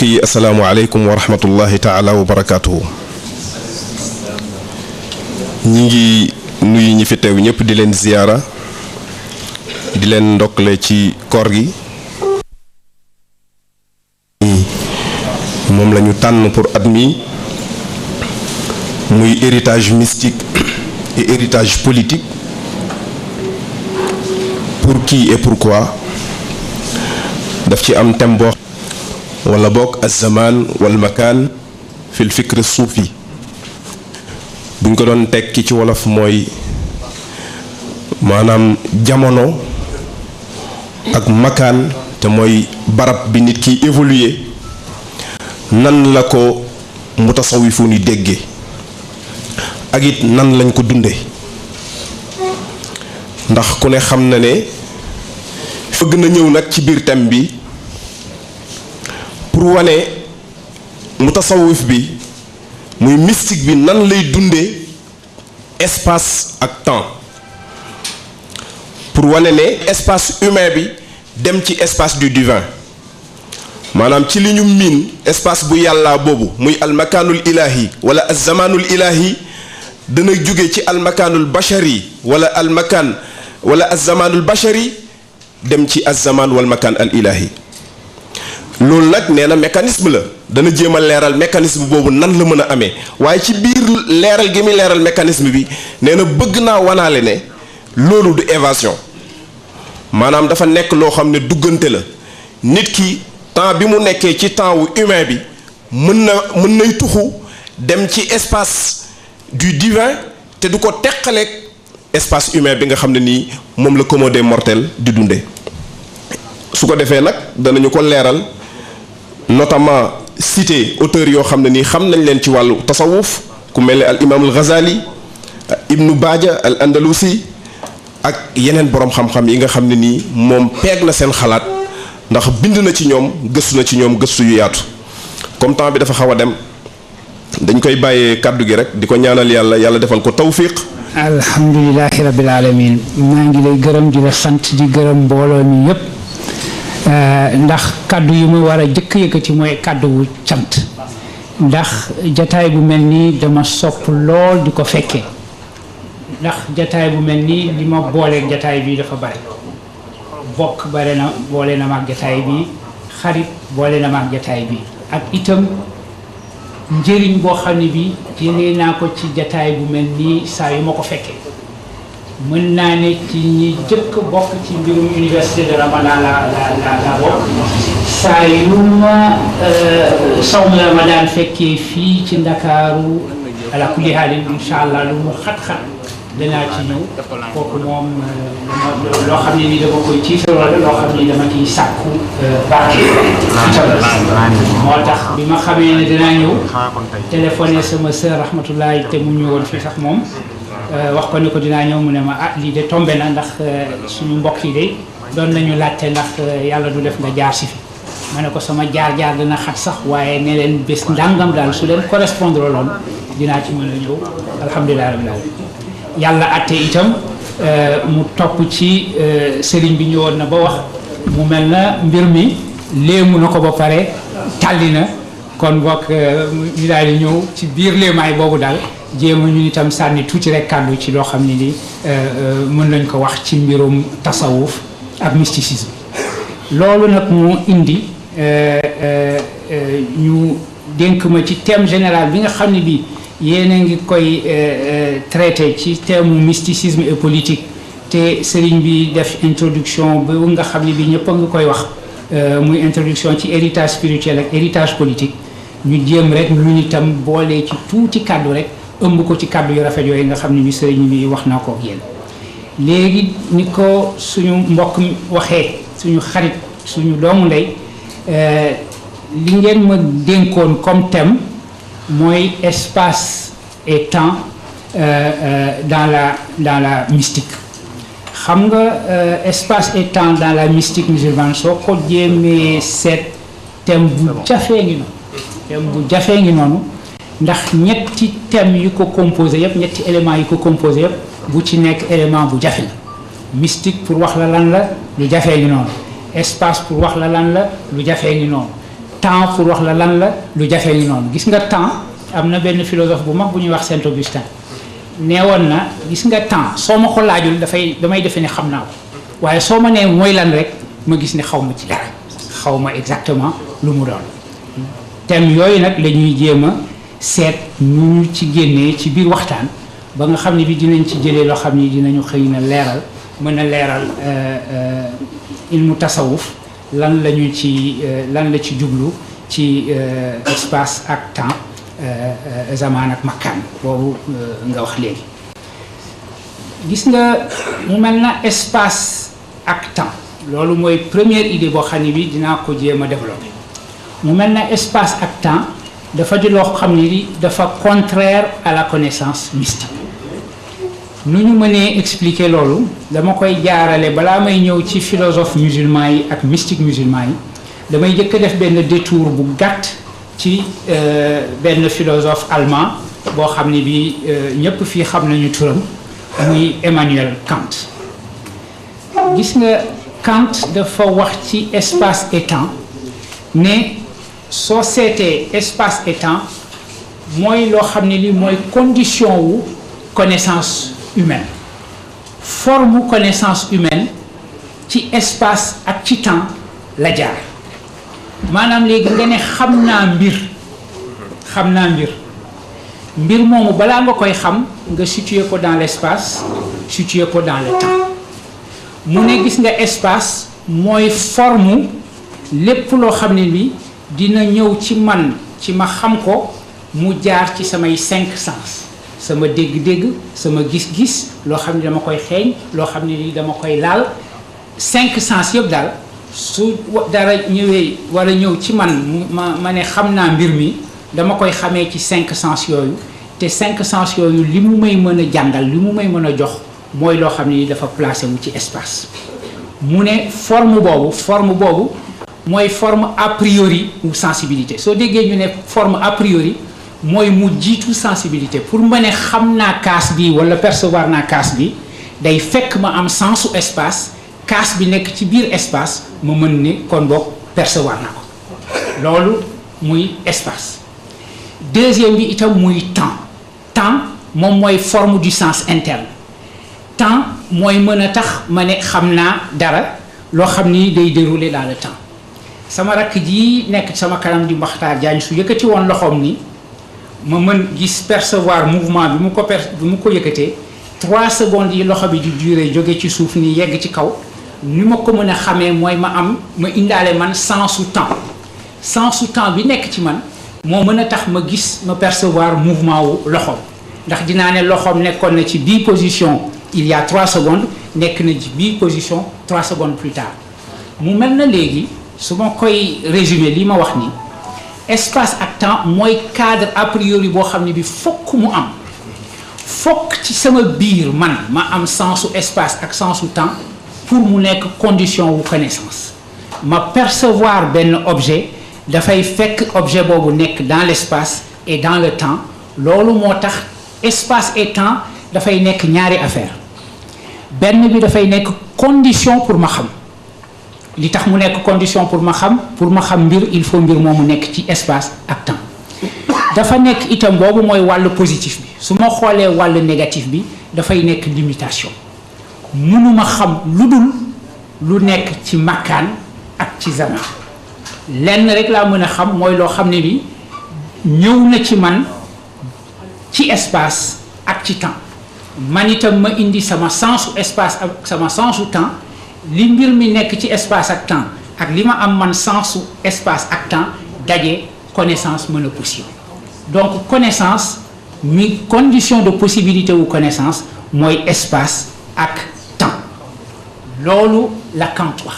yi asalaamualeykum wa rahmatullahi taala wa barakaatuhu. ñi ngi nuyu ñi fi teew ñëpp di leen ziyaara di leen ndokkale ci koor gi. moom la ñu tànn pour at mi muy héritage mystique et héritage politique. Pour qui et pourquoi daf ci am thème boo wala bokk az-zaman wal makaan fil fikr suufi buñ ko doon tekki ci wolof mooy maanaam jamono ak makaan te mooy barab bi nit ki évoluer nan la ko mutasawifu ni déggee ak it nan lañ ko dunde ndax ku ne xam na ne fëgg na ñëw nag ci biir thème bi pour wane mutasawif bi muy mystique bi nan lay dundee espace ak temps pour wane ne espace humain bi dem ci espace du divin maanaam ci li ñu miin espace bu yàlla boobu muy almakaanul ilahi wala azzamanul ilahi dana jóge ci almakaanul bashari wala almakaan wala azzamanul bashari dem ci azzaman wal makaan al ilahi loolu nag nee na mécanisme la dana jéem a leeral mécanisme boobu nan la mën a amee waaye ci biir leeral gi muy leeral mécanisme bi nee na bëgg naa wanaale ne loolu du évasion maanaam dafa nekk loo xam ne duggante la nit ki temps bi mu nekkee ci temps wu humain bi mën nay tuxu dem ci espace du divin te du ko teqaleeg espace humain bi nga xam ne nii moom la commun des mortels di dundee su ko defee nag danañu ko leeral notamment cité auteurs yoo xam ne nii xam nañ leen ci wàllu tasawuf ku mel ne al imaamul Ghazali ibnu Baaja al Andalusi ak yeneen boroom xam-xam yi nga xam ne nii moom peeg na seen xalaat ndax bind na ci ñoom gëstu yu yaatu comme temps bi dafa xaw a dem dañ koy bàyyee kàddu gi rek di ko ñaanal yàlla defal ko tawfiq. alhamdulilahi rabbil alamin maa ngi lay gërëm di la sant di gërëm mbooloo mi yépp ndax kàddu yi muy war a jëkk yëkkati mooy kàddu wu cant ndax jataay bu mel nii dama sopp lool di ko fekkee ndax jataay bu mel nii li ma booleeg jataay bi dafa bari bokk bare na boole na maag jataay bi xarit boole na maag jataay bi ak itam njëriñ boo xam ne bi jëlee naa ko ci jataay bu mel nii saa yu ma ko fekkee mën naa ne ci ñi jëkk bokk ci mbirum université de Ramadan la bokk saa yu ma sawmu Ramadan fekkee fii ci Ndakaaru ala kulli haalin insha allah lu mu xat-xat danaa ci ñëw kooku moom loo xam ne ni dama koy tiital wala loo xam ne dama ciy sàkku barke moo tax bi ma xamee ne danaa ñëw téléphoné sama sœur rahmatullahi te mu ñëwoon fii sax moom wax ko ne ko dinaa ñëw mu ne ma lii de tombé na ndax suñu mbokk yi de doon nañu laajte ndax yàlla du def nga jaar si fi ma ne ko sama jaar-jaar dina xat sax waaye ne leen bés ndàngam daal su leen correspondre loon dinaa ci mën a ñëw alhamdulilah rabbil alamin yàlla atte itam mu topp ci sëriñ bi ñëwoon na ba wax mu mel na mbir mi léemu na ko ba pare tàlli na kon bokk ñu daal di ñëw ci biir léemaay boobu daal jéema ñu itam sànni tuuti rek kàddu ci loo xam ne ni mën nañ ko wax ci mbirum tasawuf ak mysticisme loolu nag mu indi ñu dénk ma ci thème général bi nga xam ne bi yéen a ngi koy traité ci thème mysticisme et politique te sëriñ bi def introduction ba nga xam ne bi ñëpp a ngi koy wax muy introduction ci héritage spirituel ak héritage politique ñu jéem rek ñu itam boole ci tuuti kàddu rek ëmb ko ci kàddu yu rafet yooyu nga xam ne bi sëriñ bi wax naa ko ak yéen léegi ni ko suñu mbokk waxee suñu xarit suñu doomu ndey li ngeen ma dénkoon comme thème mooy espace et temps dans la mystique xam nga espace et temps dans la mystique musulmane soo ko jéemee seet thème bu jafee ngi noonu ndax ñetti thèmes yu ko composé yëpp ñetti éléments yi ko composé yëpp bu ci nekk élément bu jafe la mystique pour wax la lan la lu jafee ngi noonu espace pour wax la lan la lu jafee ngi noonu temps pour wax la lan la lu jafe ni noonu gis nga temps am na benn philosophe bu mag bu ñuy wax Saint Augustin neewoon na gis nga temps soo ma ko laajul damay defe ne xam naa ko waaye soo ma nee mooy lan rek ma gis ne xaw ma ci dara xaw ma exactement lu mu doon thème yooyu nag la ñuy jéem a seet ñu ñu ci génnee ci biir waxtaan ba nga xam ne bi dinañ ci jëlee loo xam ni dinañu xëy na leeral mën a leeral ilmu tasawuf lan la ñu ci lan la ci jublu ci espace ak temps zaman ak makkaan boobu nga wax léegi gis nga mu mel na espace ak temps loolu mooy première idée boo xam ne bi dinaa ko jéem a développer mu mel na espace ak temps dafa di loo xam ne bi dafa contraire à la connaissance mystique nu ñu mënee expliquer loolu dama koy jaarale balaa may ñëw ci philosophe musulman yi ak mystique musulman yi damay jëkk def benn détour bu gàtt ci benn philosophe allemand boo xam ne bi ñëpp fii xam nañu turam muy Emmanuel Kant gis nga Kant dafa wax ci espace et temps ne soo seetee espace et temps mooy loo xam ne li mooy condition wu connaissance humaine forme connaissance humaine ci espace ak ci temps la jaar maanaam léegi nga ne xam naa mbir moomu balaa nga koy xam nga situer ko dans l'espace situer ko dans le temps mu ne gis nga espace mooy forme lépp loo xam ne bi dina ñëw ci man ci ma xam ko mu jaar ci samay 5 sens sama dégg-dégg sama gis-gis loo xam ne dama koy xeeñ loo xam ne ni dama koy laal 5 sens yëpp daal su dara ñëwee wala ñëw ci man ma ne xam naa mbir mi dama koy xamee ci 5 sens yooyu te 5 sens yooyu li mu may mën a jàngal li mu may mën a jox mooy loo xam ne ni dafa placé wu ci espace mu ne forme boobu mooy forme a priori ou sensibilité soo déggee ñu ne forme a priori mooy mu jiitu sensibilité pour ma ne xam naa kaas bi wala percevoir naa kaas bi day fekk ma am sensu espace kaas bi nekk ci biir espace ma mën ne kon boog percevoir naa ko loolu muy espace. Deuxième bi itam muy temps moom mooy forme du sens interne temps mooy mën a tax ma ne xam naa dara loo xam ni day dérouler dans le temps sama rakk ji nekk sama kanam di Makhtar Diagne su yëkkati woon loxoom ni ma mën gis percevoir mouvement bi mu ko yëkkatee 3 secondes yi loxo bi di durée jóge ci suuf ni yegg ci kaw ni ma ko mën a xamee mooy ma indaale man sensu temps bi nekk ci man moo mën a tax ma gis ma percevoir mouvement wu loxoom ndax dinaa ne loxoom nekkoon na ci bii position il y a 3 secondes nekk na ci bii position 3 secondes plus tard mu mel na léegi su ma koy résumer li ma wax ni espace ak temps mooy cadre a priori boo xam ne bi fokk mu am fokk ci sama biir man ma am sensu espace ak sensu temps pour mu nekk condition wu connaissance ma percevoir benn objet dafay fekk objet boobu nekk dans l'espace et dans le temps loolu moo tax espace et temps dafay nekk ñaari affaire benn bi dafay nekk condition pour ma xam li tax mu nekk condition pour ma xam mbir il faut mbir moomu nekk ci espace ak temps dafa nekk itam boobu mooy wàllu positif bi su ma xoolee wàllu négatif bi dafay nekk limitation mënuma xam lu dul lu nekk ci makkaan ak ci zaman lenn rek laa mën a xam mooy loo xam ne bi ñëw na ci man ci espace ak ci temps man itam ma indi sama sensu espace ak sama sensu temps li mbir mi nekk ci espace ak temps ak li ma am man sensu espace ak temps daje connaissance mën a possible donc connaissance mi condition de possibilité wu connaissance mooy espace ak temps loolu la Kant wax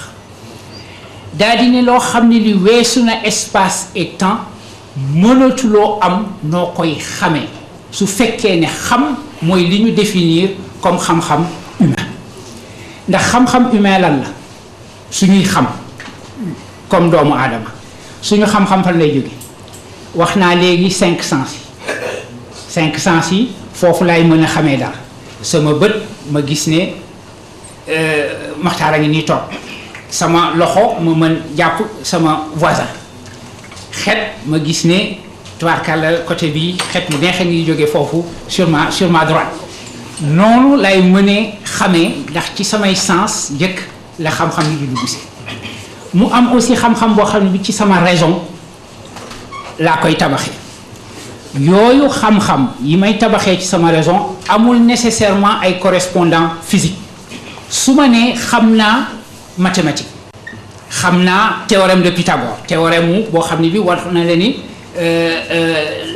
daa di ne loo xam ne li weesu na espace et temps mënatuloo am noo koy xamee su fekkee ne xam mooy li ñu définir comme xam-xam humain ndax xam-xam humain lan la suñuy xam comme doomu aadama suñu xam-xam fan lay jóge wax naa léegi 5 sens yi foofu laay mën a xamee dara sama bët ma gis ne Maxtaar a ngi nii toog sama loxo ma mën jàpp sama voisin xet ma gis ne tubaarkàlla côté bi xet mu neexe ngi jóge foofu sur ma droite noonu lay mënee xamee ndax ci samay sens njëkk la xam-xam yi di dugg si mu am aussi xam-xam boo xam ne bi ci sama raison laa koy tabaxee yooyu xam-xam yi may tabaxee ci sama raison amul nécessairement ay correspondant physique su ma nee xam naa mathématique xam naa théorème de Pythagore théorème mu boo xam ne bi war na la ni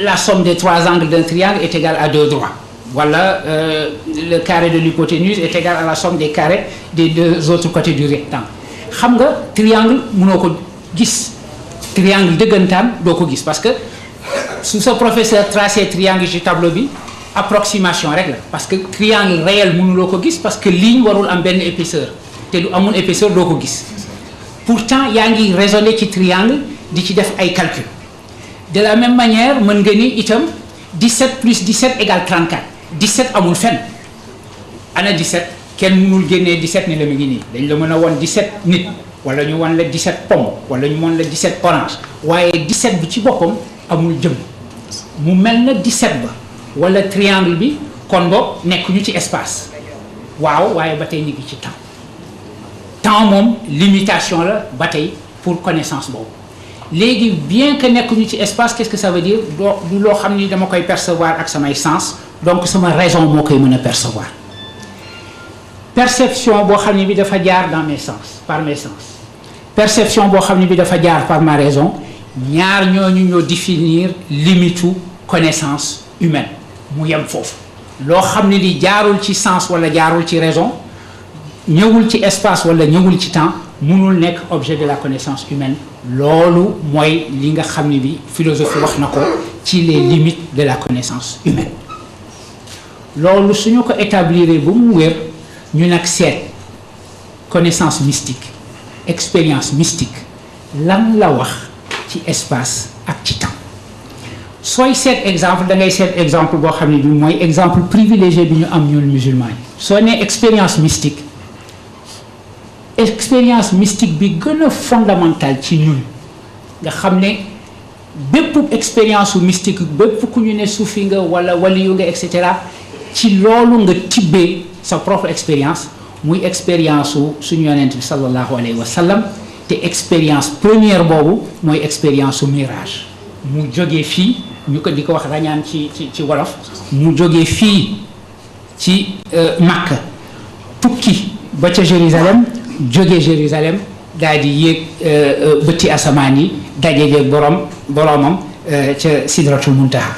la somme des 3 angles d'un triangle est égale à 2 droits wala le carré de l'hypoténuse est égal à la somme des carrés des 2 autres côtés du rectangle xam nga triangle mënoo ko gis triangle dëggantaan doo ko gis parce que su sa professeur tracé triangle ci tableau bi approximation rek la parce que triangle réel mënuloo ko gis parce que ligne warul am benn épaisseur te du amul épaisseur doo ko gis pourtant yaa ngi raisonner ci triangle di ci def ay calcul de la même manière mën nga ni itam 17 plus 17 égale 34 17 amul fenn ana 17 kenn mënul génnee 17 ni la mu ngi nii dañ la mën a won 17 nit wala ñu won la 17 pomme wala ñu won la 17 orange waaye 17 bi ci boppam amul jëm mu mel na 17 ba wala triangle bi kon boog nekk ñu ci espace waaw waaye ba tey ñu ngi ci temps moom limitation la ba tey pour connaissance boobu léegi bien que nekk ñu ci espace qu'est-ce que ça veut dire du loo xam ni dama koy percevoir ak samay sens donc sama raison moo koy mën a percevoir perception boo xam ne bi dafa jaar dans mes sens par mes sens perception boo xam ne bi dafa jaar par ma raison ñaar ñooñu ñoo définir limitu connaissance humaine mu yem foofu loo xam ne li jaarul ci sens wala jaarul ci raison ñëwul ci espace wala ñëwul ci temps mënul nekk objet de la connaissance humaine loolu mooy li nga xam ne bi philosophie wax na ko ci les limites de la connaissance humaine loolu suñu ko établir ba mu wér ñu nag seet connaissance mystique expérience mystique lan la wax ci espace ak ci temps sooy seet exemple da ngay seet exemple boo xam ne bi mooy exemple privilégié bi ñu am ñun musulman yi soo nee expérience mystique bi gën a fondamental ci ñun nga xam ne bépp expérience mystique bépp ku ñu ne suufi nga wala waliyu nga et cetera ci loolu nga tibbee sa propre expérience muy expérience suñu yonent bi sallallahu alayhi wa sallam te expérience première boobu mooy expérience su mirage mu jógee fii ñu ko di ko wax rañaan ci wolof mu jógee fii ci Makka tukki ba ca Jérusalem jógee Jérusalem daal di yéeg bëtti asamaan yi dajeeg boromam ca Sidratul Muntaha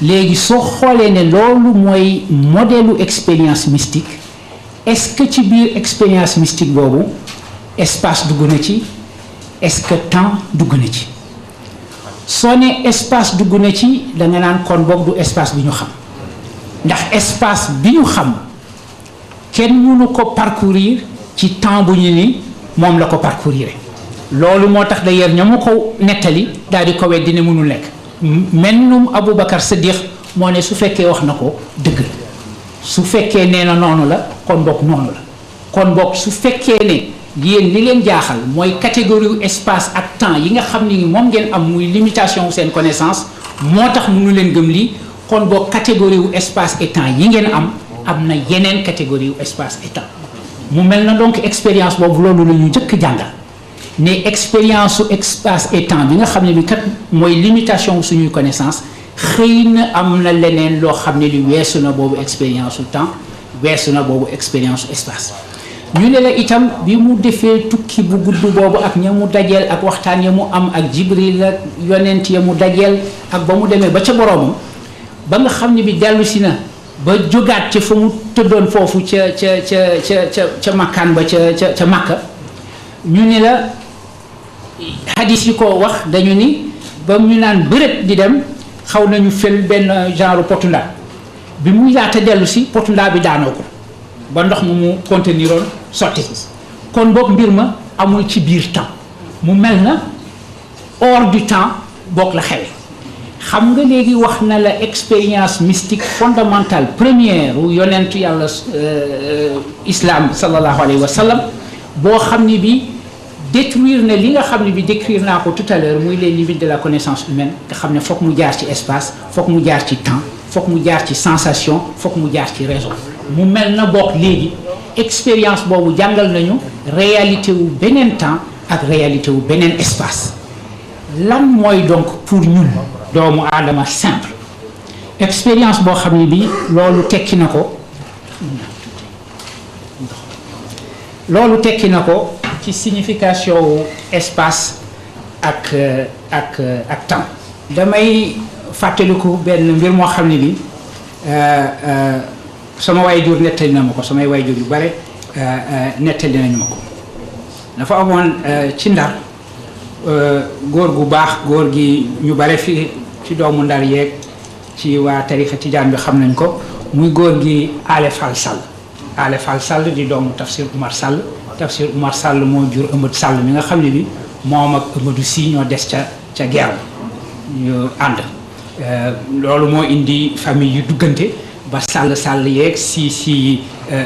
léegi soo xoolee ne loolu mooy modèlu expérience mystique est-ce que ci biir expérience mystique boobu espace dugg na ci est-ce que temps dugg na ci soo ne espace dugg na ci da nga naan kon boog du espace bi ñu xam ndax espace bi ñu xam kenn mënu ko parcourir ci temps bu ñu ni moom la ko parcourir loolu moo tax d'ailleurs ña mu ko nettali daal di ko weddi ne mënul nekk mennum Aboubacar Siddiq moo ne su fekkee wax na ko dëgg la su fekkee nee na noonu la kon boog noonu la kon boog su fekkee ne yéen li leen jaaxal mooy catégorie espace ak temps yi nga xam ni moom ngeen am muy limitation wu seen connaissance moo tax mënu leen gëm lii kon boog catégorie wu espace et temps yi ngeen am na yeneen catégorie wu espace et temps mu mel na donc expérience boobu loolu la ñu njëkk jàngal ne expérience su espace et temps bi nga xam ne bi kat mooy limitation wu suñuy connaissance xëy na am na leneen loo xam ne li weesu na boobu expérience su temps weesu na boobu expérience su espace ñu ne la itam bi mu defee tukki bu gudd boobu ak ña mu dajeel ak waxtaan ya mu am ak Jibril ak yonent ya mu dajeel ak ba mu demee ba ca boroomam ba nga xam ne bi dellu si na ba jógaat ca fa mu tëddoon foofu ca makkaan ba ca Makka ñu ne la hadis yi ko wax dañu ni ba mu naan bërët di dem xaw nañu fel benn genre potunda bi muy laata dellu si potunda bi daanoo ko ba ndox mu conteniroon sotti kon boog mbir ma amul ci biir temps mu mel na hors du temps boog la xewe xam nga léegi wax na la expérience mystique fondamentale première wu yonentu yàlla islam sallallahu alayhi wa sallam boo xam ni bi détruire na li nga xam ne bi décrire naa ko tout à l'heure muy les limites de la connaissance humaine nga xam ne foog mu jaar ci espace foog mu jaar ci temps foog mu jaar ci sensation foog mu jaar ci raison mu mel na bokk léegi expérience boobu jàngal nañu réalité wu beneen temps ak réalité wu beneen espace lan mooy donc pour ñun doomu aadama simple expérience boo xam ne bi loolu tekki na ko ci signification wu espace ak temps damay fàttaliku benn mbir moo xam ne bi sama waajur nettali na ma ko samay waajur yu bare nettali nañu ma ko dafa amoon ci Ndar góor gu baax góor gi ñu bare fi ci doomu Ndar yeeg ci waa tarixa tijaan bi xam nañ ko muy góor gi Ale Fall Sall di doomu Tafsir Oumar Sall moo jur Ëmët Sall mi nga xam ne bi moom ak Ëmëdu Si ñoo des ca guerre ñu ànd loolu moo indi famille yu duggante ba Sall yeeg si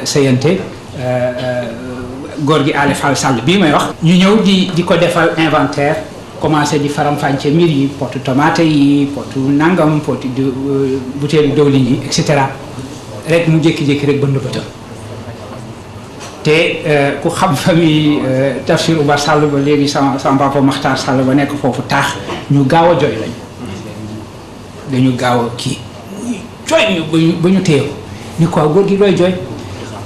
sëyante góor gi Ale Fall Sall bii may wax ñu ñëw di ko defal inventaire commencé di faram-fàcce mbir yi potu tomate yi potu nangam potu butéelu dawlin yi et cetera rek mu jékki-jékki rek bënd bëtam te ku xam famille Tafsir Oumar Sall ba léegi sama papa Makhtar Sall ba nekk foofu taax ñu gaaw a jooy lañu dañu gaaw a kii jooy ba ñu téye ko ni quoi góor gi looy jooy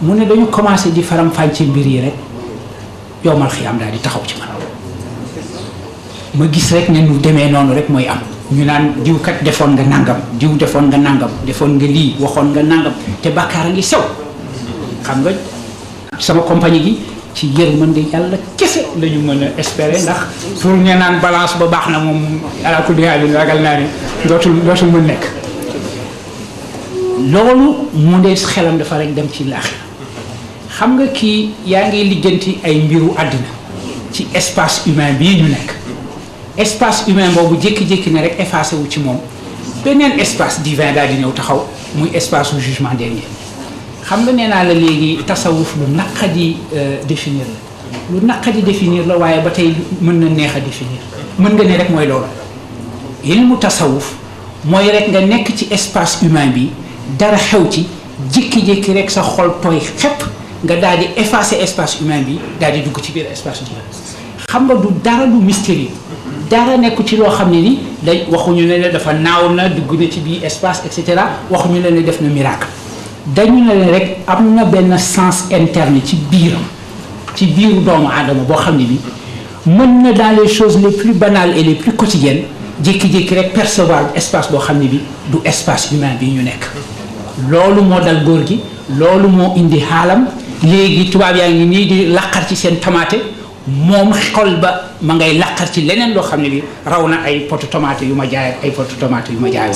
mu ne dañu commencé di faram-fàcce mbir yi rek yowmal xiyaam daal di taxaw ci man ma gis rek ne nu demee noonu rek mooy am ñu naan diw kat defoon nga nangam diw defoon nga nangam defoon nga lii waxoon nga nangam te bàkkaar a ngi sew xam nga sama compagnie gi ci yërmande yàlla kese la ñu mën a espérer ndax pour ñu naan balance ba baax na moom ala kulli haal ragal naa ne dootul mën nekk loolu mu dee xelam dafa rek dem ci laax xam nga kii yaa ngi lijjanti ay mbiru àddina ci espace humain bii ñu nekk espace humain boobu jékki-jékki ne rek effacé wu ci moom beneen espace divin daal di ñëw taxaw muy espace u jugement dernier xam nga nee naa la léegi tasawuf lu naqadi définir la lu naqadi définir la waaye ba tey mën na neex a définir mën nga ne rek mooy loolu ilmu tasawuf mooy rek nga nekk ci espace humain bi dara xew ci jékki-jékki rek sa xol tooy xepp nga daal di effacer espace humain bi daal di dugg ci biir espace divin xam nga du dara lu mystérieux dara nekku ci loo xam ne ni day waxuñu ne dafa naaw na dugg na ci biir espace et cetera waxuñu ne def na miracle dañu ne rek am na benn sens interne ci biiram ci biiru doomu aadama boo xam ne bi mën na dans les choses les plus banales et les plus quotidiennes jékki-jékki rek percevoir espace boo xam ne bi du espace humain bi ñu nekk loolu moo dal góor gi loolu moo indi xaalam léegi tubaab yaa ngi nii di laqar ci seen tomate moom xol ba ma ngay laqar ci leneen loo xam ne bi raw na ay potu tomate yu ma jaay ak ay potu tomate yu ma jaay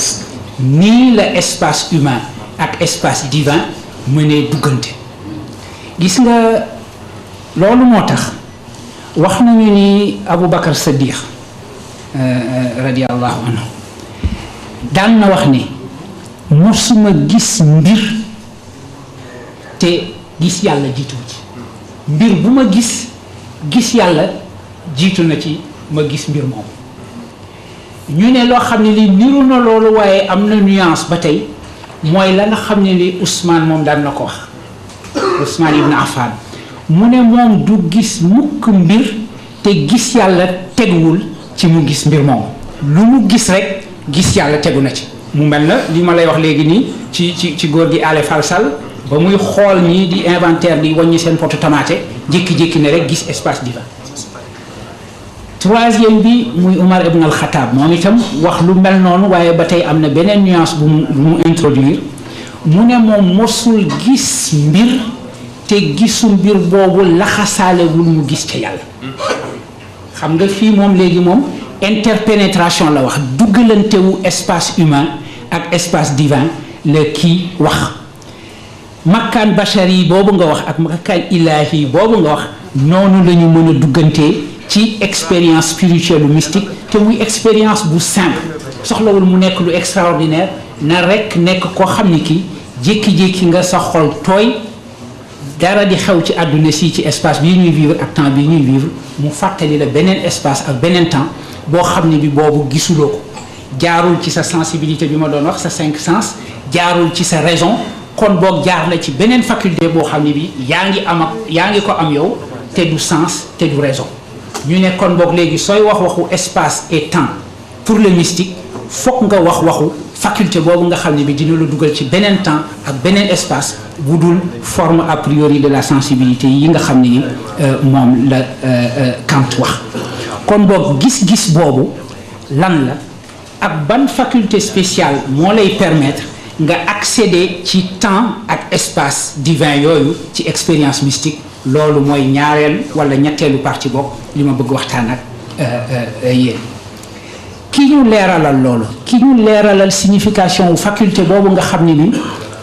nii la espace humain ak espace divin mënee duggante gis nga loolu moo tax wax nañu ni Aboubacar Saddiq radiallahu anhu daan na wax ne mosuma gis mbir te gis yàlla jiitu ci mbir bu ma gis yàlla jiitu na ci ma gis mbir moom ñu ne loo xam ne li niru na loolu waaye am na nuance ba tey mooy la nga xam ne li Ousmane moom daan na ko wax Ousmane Ibn Affan mu ne moom du gis mukk mbir te gis yàlla teguwul ci mu gis mbir moom lu mu gis rek gis yàlla tegu na ci mu mel na li ma lay wax léegi nii ci góor gi Ale Fall Sall ba muy xool ñii di inventaire di wàññi seen potu tomate jékki-jékki ne rek gis espace divin troisième bi muy Umar ibn al-Khattab moom itam wax lu mel noonu waaye ba tey am na beneen nuance bu mu introduire mu ne moom mosul gis mbir te gisu mbir boobu laxasaalewul mu gis ca yàlla xam nga fii moom léegi moom interpénétration la wax duggalantewu espace humain ak espace divin la kii wax makkaan bachari boobu nga wax ak makkaan ilahi boobu nga wax noonu la ñu mën a duggantee ci expérience spirituelle ou mystique te muy expérience bu simple soxlawul mu nekk lu extraordinaire na rek nekk koo xam ni kii jékki-jékki nga sa xol tooy dara di xew ci àdduna si ci espace bii ñuy vivre ak temps bii ñuy vivre mu fàttali la beneen espace ak beneen temps boo xam ne bi boobu gisuloo ko jaarul ci sa sensibilité bi ma doon wax sa 5 sens jaarul ci sa raison kon boog jaar la ci beneen faculté boo xam ne bi yaa ngi ko am yow te du sens te du raison ñu ne kon boog léegi sooy wax waxu espace et temps pour le mystique foog nga wax waxu faculté boobu nga xam ne bi dina la dugal ci beneen temps ak beneen espace bu dul forme a priori de la sensibilité yi nga xam ne ni moom la Kant wax kon boog gis-gis boobu lan la ak ban faculté spéciale moo lay permettre nga accéder ci temps ak espace divin yooyu ci expérience mystique loolu mooy ñaareel wala ñetteelu partie bokk li ma bëgg waxtaan ak yéen ki ñu leeralal loolu ki ñu leeralal signification wu faculté boobu nga xam ne ni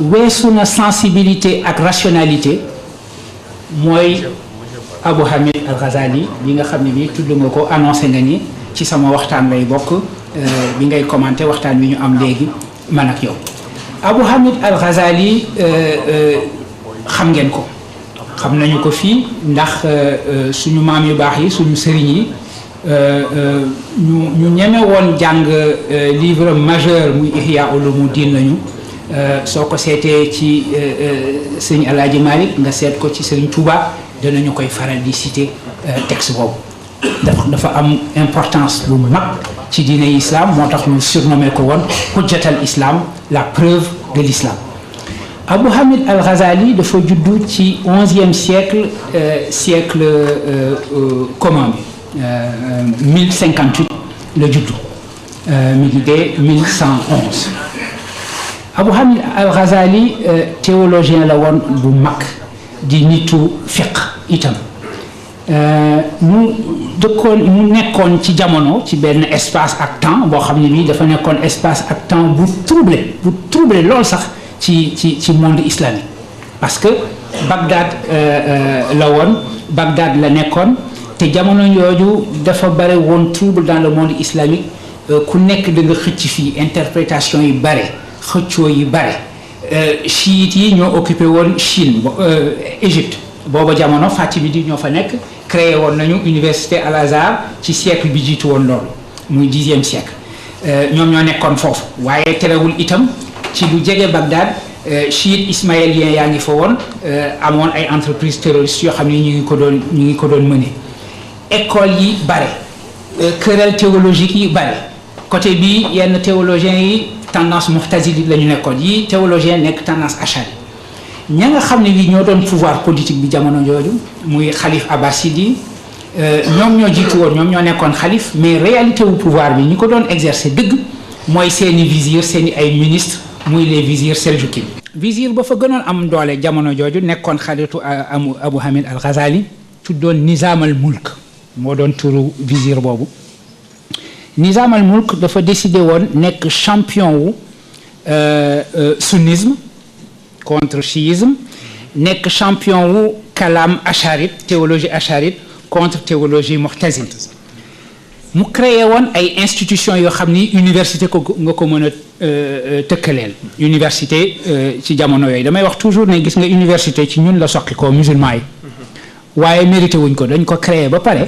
weesu na sensibilité ak rationalité mooy Abu Hamid al-Ghazali bi nga xam ne bi tudd nga ko annoncé nga ni ci sama waxtaan lay bokk bi ngay commenté waxtaan wi ñu am léegi man ak yow Abu Hamid al-Ghazali xam ngeen ko xam nañu ko fii ndax suñu maam yu baax yi suñu sëriñ yi ñu ñeme woon jàng livre majeur muy Ihya Ulumuddin lañu soo ko seetee ci sëñ Alaaji Malik nga seet ko ci sëriñ Touba danañu koy faral di citer texte boobu dafa am importance bu mag ci diine islam moo tax ñu surnommé ko woon hujjatal islam la preuve de l'islam Abu Hamid al-Ghazali dafa juddu ci 11e siècle commun bi 1058 la juddu mi ngi dee 1111 Abu Hamid al-Ghazali théologien la woon bu mag di nitu fiqh itam mu nekkoon ci jamono ci benn espace ak temps boo xam ne bii dafa nekkoon espace ak temps bu troublé lool sax ci monde islamique parce que Bagdad la woon Bagdad la nekkoon te jamono yooyu dafa bare woon trouble dans le monde islamique ku nekk da nga xëcc fii interprétation yi bare xëccoo yi bare chiites yi ñoo occupé woon Chine Égypte booba jamono Fatimidi ñoo fa nekk créé woon nañu université Al-Azhar ci siècle bi jiitu woon loolu muy 10e siècle ñoom ñoo nekkoon foofu waaye terewul itam ci lu jege Bagdad chiite ismaélien yaa ngi fa woon amoon ay entreprises terroristes yoo xam ne ñu ngi ko doon mëne école yi bare querelle théologique yi bare côté bi yenn théologiens yi tendance mu'tazili la ñu nekkoon yi théologien nekk tendance ashari ña nga xam ne bi ñoo doon pouvoir politique bi jamono jooju muy xalif abbasside ñoom ñoo jiitu woon ñoom ñoo nekkoon xalif mais réalité wu pouvoir bi ñi ko doon exercer dëgg mooy seeni vizir seeni ay ministre muy les vizirs seljuki vizir ba fa gënoon am doole jamono jooju nekkoon xaritu Abu Hamid al-Ghazali tuddoon Nizam al-Mulk moo doon turu vizir boobu Nizam al-Mulk dafa décidé woon nekk champion wu sunnisme contre chiisme nekk champion wu kalam acharite théologie acharite contre théologie mu'tazile mu créé woon ay institutions yoo xam ni université ko nga ko mën a tëkkaleel université ci jamono yooyu damay wax toujours ne gis nga université ci ñun la soqi ko musulman yi waaye mérité wuñ ko dañ ko créé ba pare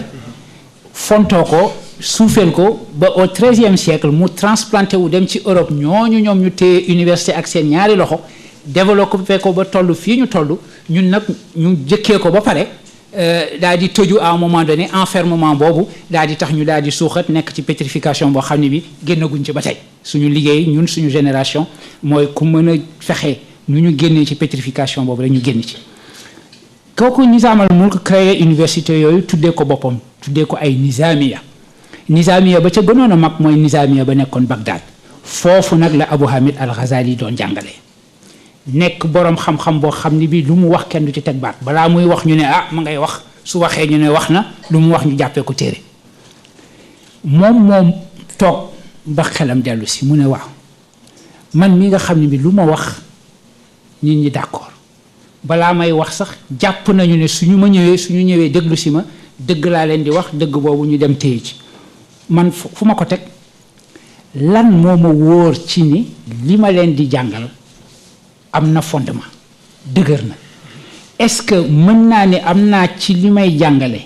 fontoo ko suufeel ko ba au 13e siècle mu transplanté wu dem ci Europe ñoom ñu téye université ak seen ñaari loxo développé ko ba toll fii ñu toll ñun nag ñu jëkkee ko ba pare daal di tëju à un moment donné enfermement boobu daal di tax ñu daal di suuxat nekk ci pétrification boo xam ne bi génnaguñ ci ba tey suñu liggéey ñun suñu génération mooy ku mën a fexe nu ñu génnee ci pétrification boobu rek ñu génn ci kooku Nizam al-Mulk créé université yooyu tuddee ko boppam tuddee ko ay nizamiya ba ca gënoon a mag mooy nizamiya ba nekkoon Bagdad foofu nag la Abu Hamid al-Ghazali doon jàngale nekk boroom xam-xam boo xam ni bii lu mu wax kenn du ci teg baat balaa muy wax ñu ne ah ma ngay wax su waxee ñu ne wax na lu mu wax ñu jàppee ko téere moom toog ba xelam dellu si mu ne waaw man mi nga xam ne bi lu ma wax nit ñi d'accord balaa may wax sax jàpp nañu ne suñu ñëwee déglu si ma dëgg laa leen di wax dëgg boobu ñu dem téye ci man fu ma ko teg lan moo ma wóor ci ni li ma leen di jàngal am na fondement dëgër na est-ce que mën naa ne am naa ci li may jàngale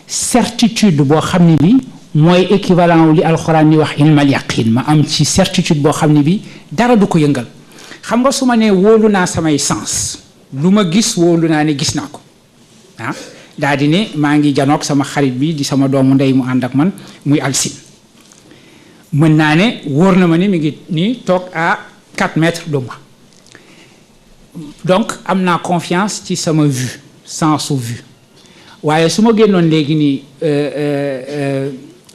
certitude boo xam ne bi mooy équivalent wu li alxuraan ni wax ilmal yaqin ma am ci certitude boo xam ne bi dara du ko yëngal xam nga su ma nee wóolu naa samay sens lu ma gis wóolu naa ne gis naa ko ah daa di ne maa ngi janoog sama xarit bi di sama doomu ndey mu ànd ak man muy alsin mën naa ne wóor na ma ni mi ngi nii toog à 4 mètres de moi donc am naa confiance ci sama vue sens su vue waaye su ma génnoon léegi nii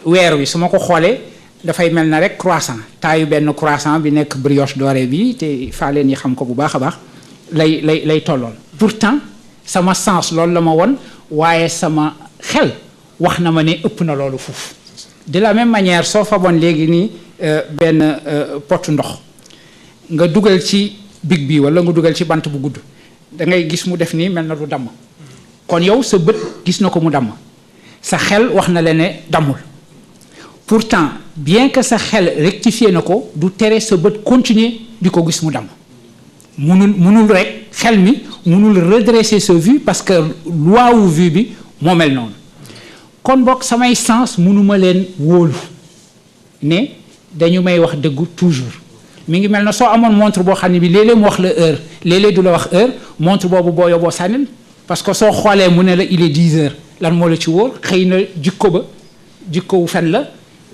weer wi su ma ko xoolee dafay mel na rek croissant taayu benn croissant bi nekk brioche dorée bi te faa leen yi xam ko bu baax a baax lay tollool pourtant sama sens loolu la ma won waaye sama xel wax na ma ne ëpp na loolu foofu de la même manière soo fa bon léegi nii benn potu ndox nga dugal ci big bi wala nga dugal ci bant bu gudd da ngay gis mu def nii mel na du damm kon yow sa bët gis na ko mu damm sa xel wax na la ne dammul pourtant bien que sa xel rectifié na ko du tere sa bët continuer di ko gis mu damm munul rek xel mi munul redresser sa vue parce que loi wu vue bi moo mel noonu kon bokk samay sens munuma leen wóolu ne dañu may wax dëggu toujours mi ngi mel na soo amoon montre boo xam ne bi léeg-léeg mu wax la heure léeg-léeg du la wax heure montre boobu boo yóbboo sànnil parce que soo xoolee mu ne la il est 10 heures lan moo la ci wóor xëy na jikko wu fen la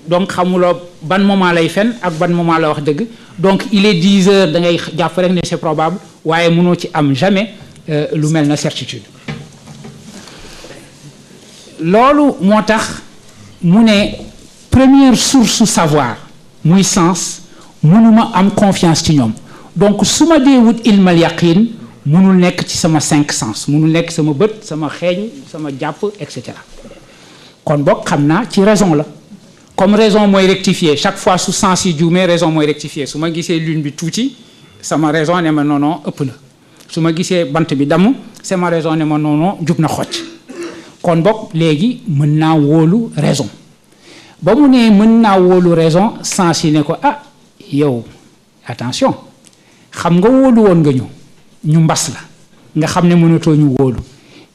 donc xamuloo ban moment lay fen ak ban moment la wax dëgg donc il est 10 heures da ngay jàpp rek ne c'est probable waaye mënoo ci am jamais lu mel na certitude loolu moo tax mu ne première source su savoir muy sens mënuma am confiance ci ñoom donc su ma dee wut ilmal yaqin mënul nekk ci sama 5 sens mënul nekk sama bët sama xeeñ sama jàpp et cetera kon boog xam naa ci raison la comme raison mooy rectifier chaque fois su sens yi juumee raison mooy rectifier su ma gisee lune bi tuuti sama raison ne ma non ëpp na su ma gisee bant bi damm sama raison ne ma non jub na xocc kon boog léegi mën naa wóolu raison ba mu ne mën naa wóolu raison sens yi ne ko ah yow attention xam nga wóolu woon nga ñu mbas la nga xam ne mënatoo ñu wóolu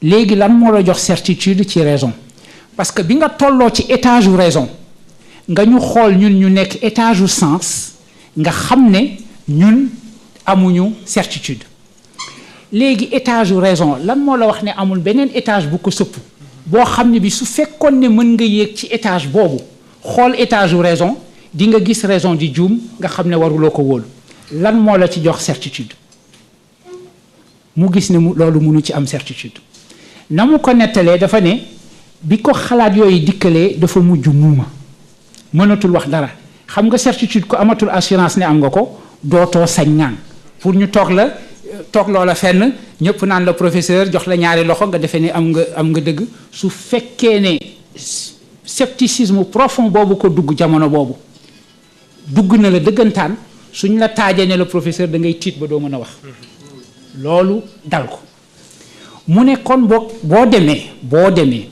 léegi lan moo la jox certitude ci raison parce que bi nga tolloo ci étage u raison nga ñu xool ñun ñu nekk étage u sens nga xam ne ñun amuñu certitude léegi étage u raison lan moo la wax ne amul beneen étage bu ko sëpp boo xam ne bi su fekkoon ne mën nga yéeg ci étage boobu xool étage u raison di nga gis raison di juum nga xam ne waruloo ko wóolu lan moo la ci jox certitude mu gis ne loolu mënu ci am certitude na mu ko nettalee dafa ne bi ko xalaat yooyu dikkalee dafa mujj muuma mënatul wax dara xam nga certitude ko amatul assurance ne am nga ko dootoo sañ ngaan pour ñu toog loola fenn ñëpp naan la professeur jox la ñaari loxo nga defee ne am nga dëgg su fekkee ne scepticisme profond boobu ko dugg jamono boobu dugg na la dëggantaan suñ la taajee ne la professeur da ngay tiit ba doo mën a wax loolu dal ko mu ne kon boo demee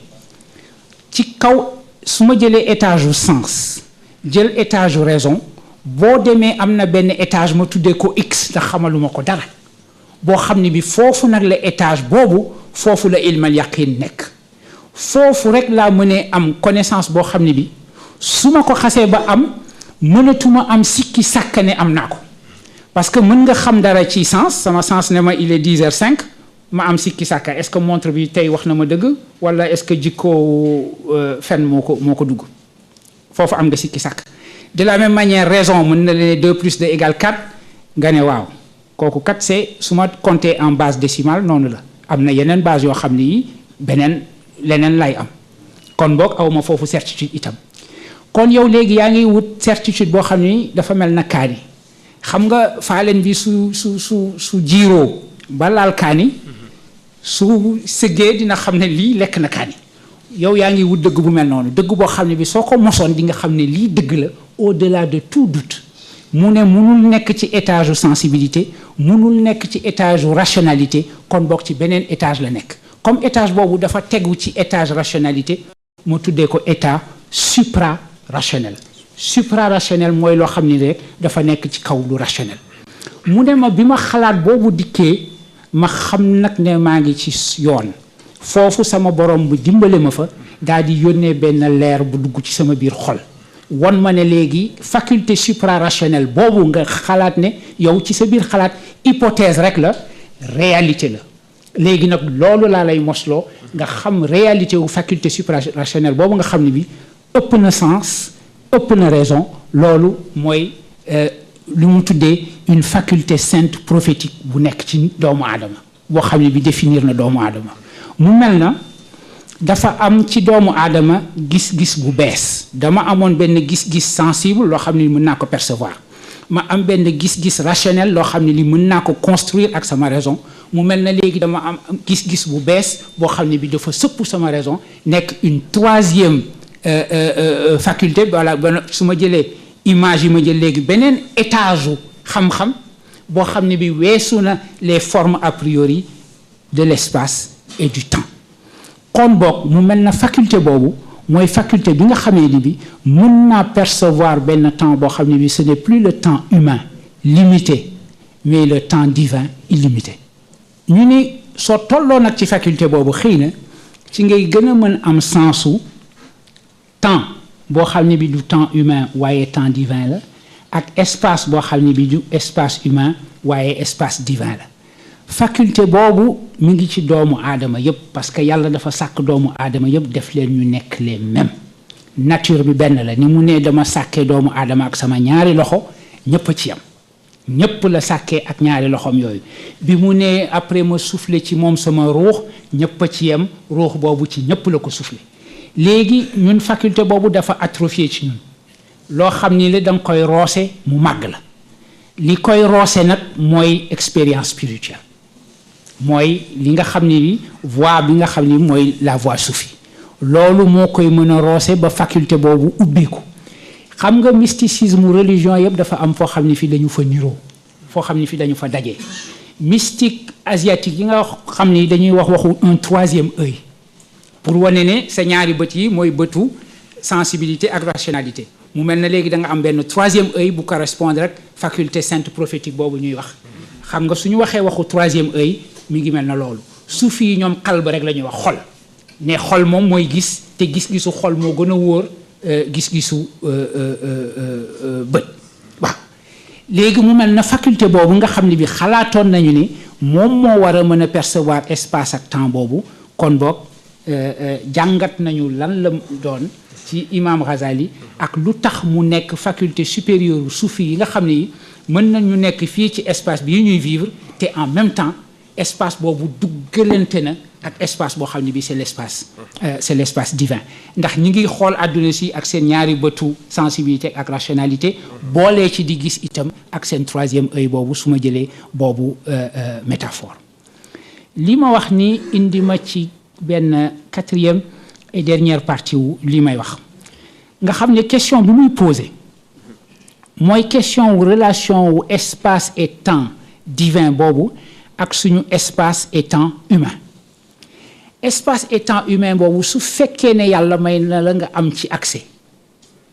ci kaw su ma jëlee étage u sens jël étage u raison boo demee am na benn étage ma tuddee ko x ndax xamaluma ko dara boo xam ne bi foofu nag la étage boobu foofu la ilmal yaqin nekk foofu rek laa mënee am connaissance boo xam ne bi su ma ko xasee ba am mënatuma am sikki sàkka ne am naa ko parce que mën nga xam dara ci sens sama sens ne ma il est 10h05 ma am sikki sàkka est-ce que montre bi tey wax na ma dëgg wala est-ce que jikkoo fen moo ko dugg foofu am nga sikki sàkk de la même manière raison mën na leen 2 plus 2 égale 4 nga ne waaw kooku kat c'est su ma compter en base décimale noonu la am na yeneen base yoo xam ne yi leneen lay am kon boog awma foofu certitude itam kon yow léegi yaa ngi wut certitude boo xam ni dafa mel na kaani xam nga faaleen bi su jiiroo ba laal kaani su sëggee dina xam ne lii lekk na kaani yow yaa ngi wut dëgg bu mel noonu dëgg boo xam ne bi soo ko mosoon di nga xam ne lii dëgg la au-delà de tout doute mu ne munul nekk ci étage u sensibilité munul nekk ci étage u rationalité kon boog ci beneen étage la nekk comme étage boobu dafa tegu ci étage rationalité mu tuddee ko état supra-rationnel supra-rationnel mooy loo xam ni rek dafa nekk ci kaw lu rationnel mu ne ma bi ma xalaat boobu dikkee ma xam nag ne maa ngi ci yoon foofu sama borom bu dimbale ma fa daal di yónnee benn leer bu dugg ci sama biir xol won ma ne léegi faculté suprarationnelle boobu nga xalaat ne yow ci sa biir xalaat hypothèse rek la réalité la léegi nag loolu laa lay mosloo nga xam réalité wu faculté suprarationnelle boobu nga xam ne bi ëpp na sens ëpp na raison loolu mooy lu mu tuddee une faculté sainte prophétique bu nekk ci doomu aadama boo xam ne bi définir na doomu aadama mu mel na dafa am ci doomu aadama gis-gis bu bees dama amoon benn gis-gis sensible loo xam ne mën naa ko percevoir ma am benn gis-gis rationnel loo xam ne li mën naa ko construire ak sama raison mu mel na léegi dama am gis-gis bu bees boo xam ne bi dafa sëpp sama raison nekk une troisième faculté voilà su ma jëlee image yi ma jël léegi beneen étage u xam-xam boo xam ne bi weesu na les formes a priori de l'espace et du temps kon boog mu mel na faculté boobu mooy faculté bi nga xamee ni bi mën naa percevoir benn temps boo xam ne bi ce n'est plus le temps humain limité mais le temps divin illimité ñu ni soo tolloo nag ci faculté boobu xëy na ci ngay gën a mën am sensu temps boo xam ne bi du temps humain waaye temps divin la ak espace boo xam ne bi du espace humain waaye espace divin la faculté boobu mi ngi ci doomu aadama yépp parce que yàlla dafa sàkk doomu aadama yépp def leen ñu nekk les mêmes nature bi benn la ni mu ne dama sàkkee doomu aadama ak sama ñaari loxo ñépp a ci yam ñépp la sàkkee ak ñaari loxoom yooyu bi mu ne après ma soufflé ci moom sama ruux ñépp a ci yam ruux boobu ci ñépp la ko soufflé léegi ñun faculté boobu dafa atrophié ci ñun loo xam ni la da nga koy roose mu màgg la li koy roose nag mooy expérience spirituelle mooy li nga xam ne bi voie bi nga xam ni mooy la voie soufie loolu moo koy mën a roose ba faculté boobu ubbiku xam nga mysticisme religion yëpp dafa am foo xam ne fi dañu fa niroo foo xam ne fi dañu fa daje mystique asiatique yi nga xam ni dañuy waxu un troisième œil pour wane ne sa ñaari bët yi mooy bëtu sensibilité ak rationalité mu mel na léegi da nga am benn troisième œil bu correspondre rek faculté sainte prophétique boobu ñuy wax xam nga suñu waxee waxu troisième œil mi ngi mel na loolu suufi yi ñoom xal ba rek la ñuy wax xol ne xol moom mooy gis te gis-gisu xol moo gën a wóor gis-gisu bët waaw léegi mu mel na faculté boobu nga xam ne bi xalaatoon nañu ni moom moo war a mën a percevoir espace ak temps boobu kon boog jàngat nañu lan la doon ci imam Ghazali ak lu tax mu nekk faculté supérieure soufi yi nga xam ne yi mën nañu nekk fii ci espace bi ñuy vivre te en même temps espace boobu duggalante na ak espace boo xam ne bi c'est l'espace divin ndax ñi ngi xool àdduna si ak seen ñaari bëtu sensibilité ak rationalité boolee ci di gis itam ak seen troisième œil boobu su ma jëlee boobu métaphore li ma wax ni indi ma ci benn quatrième et dernière partie wu li may wax nga xam ne question bi muy posé mooy question wu relation wu espace et temps divin boobu ak suñu espace et temps humain espace et temps humain boobu su fekkee ne yàlla may na la nga am ci accès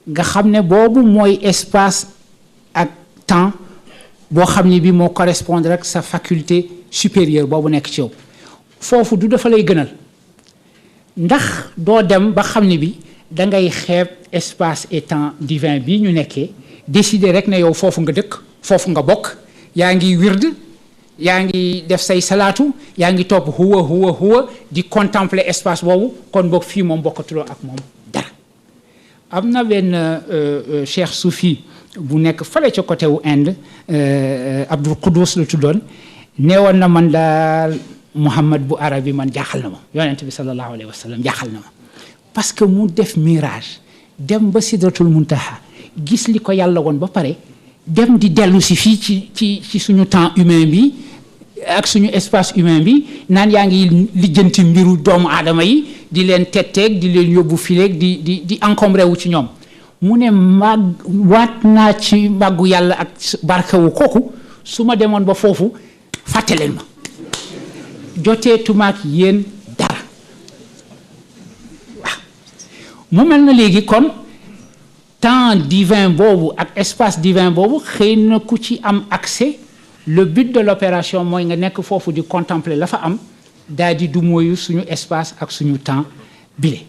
nga xam ne boobu mooy espace ak temps boo xam ne bi moo correspondre ak sa faculté supérieure boobu nekk ci yow foofu du dafa lay gënal ndax doo dem ba xam ne bi da ngay xeeb espace et temps divin bi ñu nekkee décider rek ne yow foofu nga dëkk foofu nga bokk yaa ngi wird yaa ngi def say salaatu yaa ngi topp huwa di contempler espace boobu kon boog fii moom bokkatuloo ak moom dara am na benn cheikh soufi bu nekk fale ca côté wu Inde Abdul Quddus la tuddoon neewoon na man daal Muhammad bu arabi man jaaxal na ma yonent bi sallallahu alayhi wa sallam jaaxal na ma parce que mu def mirage dem ba sidratul muntaha gis li ko yàlla woon ba pare dem di dellu si fii ci suñu temps humain bi ak suñu espace humain bi naan yaa ngi lijjanti mbiru doomu aadama yi di leen tetteeg di leen yóbbu fileeg di encombré wu ci ñoom mu ne waat naa ci màggu yàlla ak barkewu kooku su ma demoon ba foofu fàtte leen ma jotee tumaak yéen dara waaw mu mel na léegi kon temps divin boobu ak espace divin boobu xëy na ku ci am accès le but de l'opération mooy nga nekk foofu di contempler la fa am daal di du mooyu suñu espace ak suñu temps bile.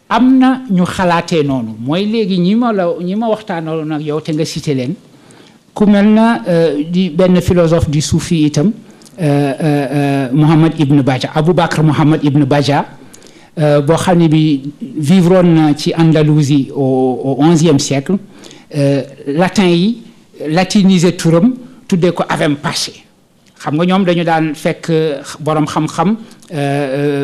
am na ñu xalaatee noonu mooy léegi ñi ma waxtaanaloon ak yow te nga cité leen ku mel na di benn philosophe du soufi itam Mohammed Ibn Baja Abou Bakr Mohammed Ibn Baja boo xam ne bi vivroon na ci Andalousie au 11e siècle latin yi latinisé turam tuddee ko Avem Pache xam nga ñoom dañu daan fekk borom xam-xam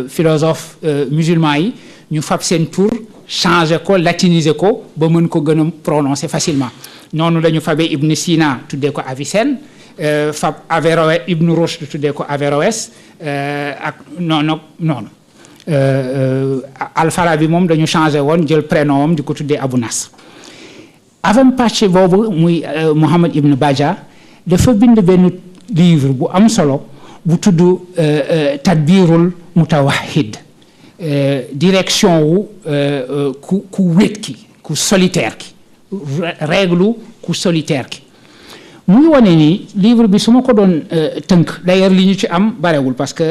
philosophe musulman yi ñu fab seen tur changé ko latinisé ko ba mën ko gën a prononcer facilement noonu la ñu fabee Ibn Sina tuddee ko Avicenne fab Averroès Ibn Rushd tuddee ko Averroès ak noonu. Al-Farabi moom dañu changé woon jël prénom am di ko tuddee Abu Nasr. Avem Pache boobu muy Mohammed Ibn Baja dafa bind benn livre bu am solo bu tudd Tadbirul Mutawahhid direction wu ku wéet ki ku solitaire ki règle ku solitaire ki muy wane ni livre bi su ma ko doon tënk d'ailleurs li ñu ci am barewul parce que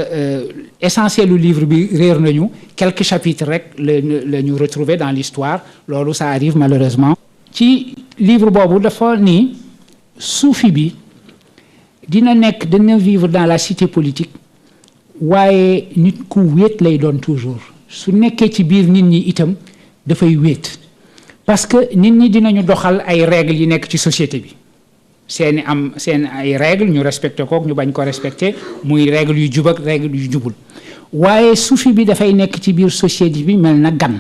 essentiel lu livre bi réer nañu quelques chapitres rek la ñu retrouver dans l'histoire loolu ça arrive malheureusement ci livre boobu dafa ni soufi bi dina vivre dans la cité politique waaye nit ku wéet lay doon toujours su nekkee ci biir nit ñi itam dafay wéet parce que nit ñi dinañu doxal ay règles yi nekk ci société bi seen ay règles ñu respecté ko ñu bañ ko respecté muy règles yu jub ak règles yu jubul waaye soufi bi dafay nekk ci biir société bi mel na gan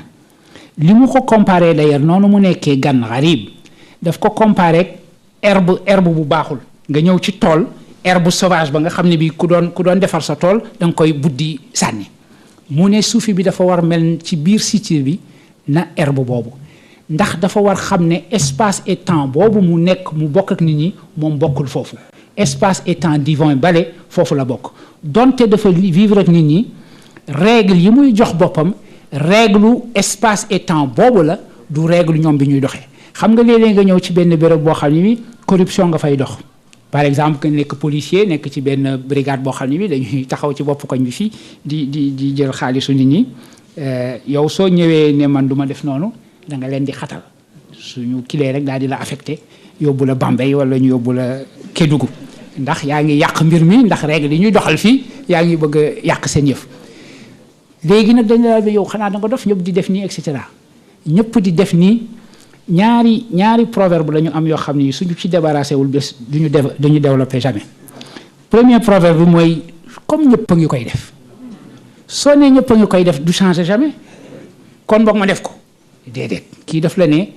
li mu ko comparé d'ailleurs noonu mu nekkee gan gharib daf ko comparé herbe bu baaxul nga ñëw ci tool herbe sauvage ba nga xam ne bi ku doon defar sa tool da nga koy buddi sànni mu ne soufi bi dafa war mel ci biir cité bi na herbe boobu ndax dafa war xam ne espace et temps boobu mu nekk mu bokk ak nit ñi moom bokkul foofu espace et temps divin bale foofu la bokk donte dafa vivre ak nit ñi règle yi muy jox boppam règle espace et temps boobu la du règle ñoom bi ñuy doxee xam nga léeg-léeg nga ñëw ci benn béréb boo xam ne bi corruption nga fay dox par exemple que nekk policier nekk ci benn brigade boo xam ne bi dañuy taxaw ci bopp koñ bi fii di jël xaalisu nit ñi yow soo ñëwee ne man du ma def noonu da nga leen di xatal suñu kilee rek daal di la affecté yóbbu la Bambey wala ñu yóbbu la Kédougou ndax yaa ngi yàq mbir mi ndax règle yi ñuy doxal fii yaa ngi bëgg a yàq seen yëf léegi nag dañ la yow xanaa da nga dof ñëpp di def nii et cetera ñëpp di def nii ñaari proverbe la ñu am yoo xam ne suñu ci débarrassé wul bés duñu développé jamais premier proverbe bi mooy comme ñëpp a ngi koy def soo nee ñëpp a ngi koy def du changer jamais kon boog ma def ko déedéet kii daf la ne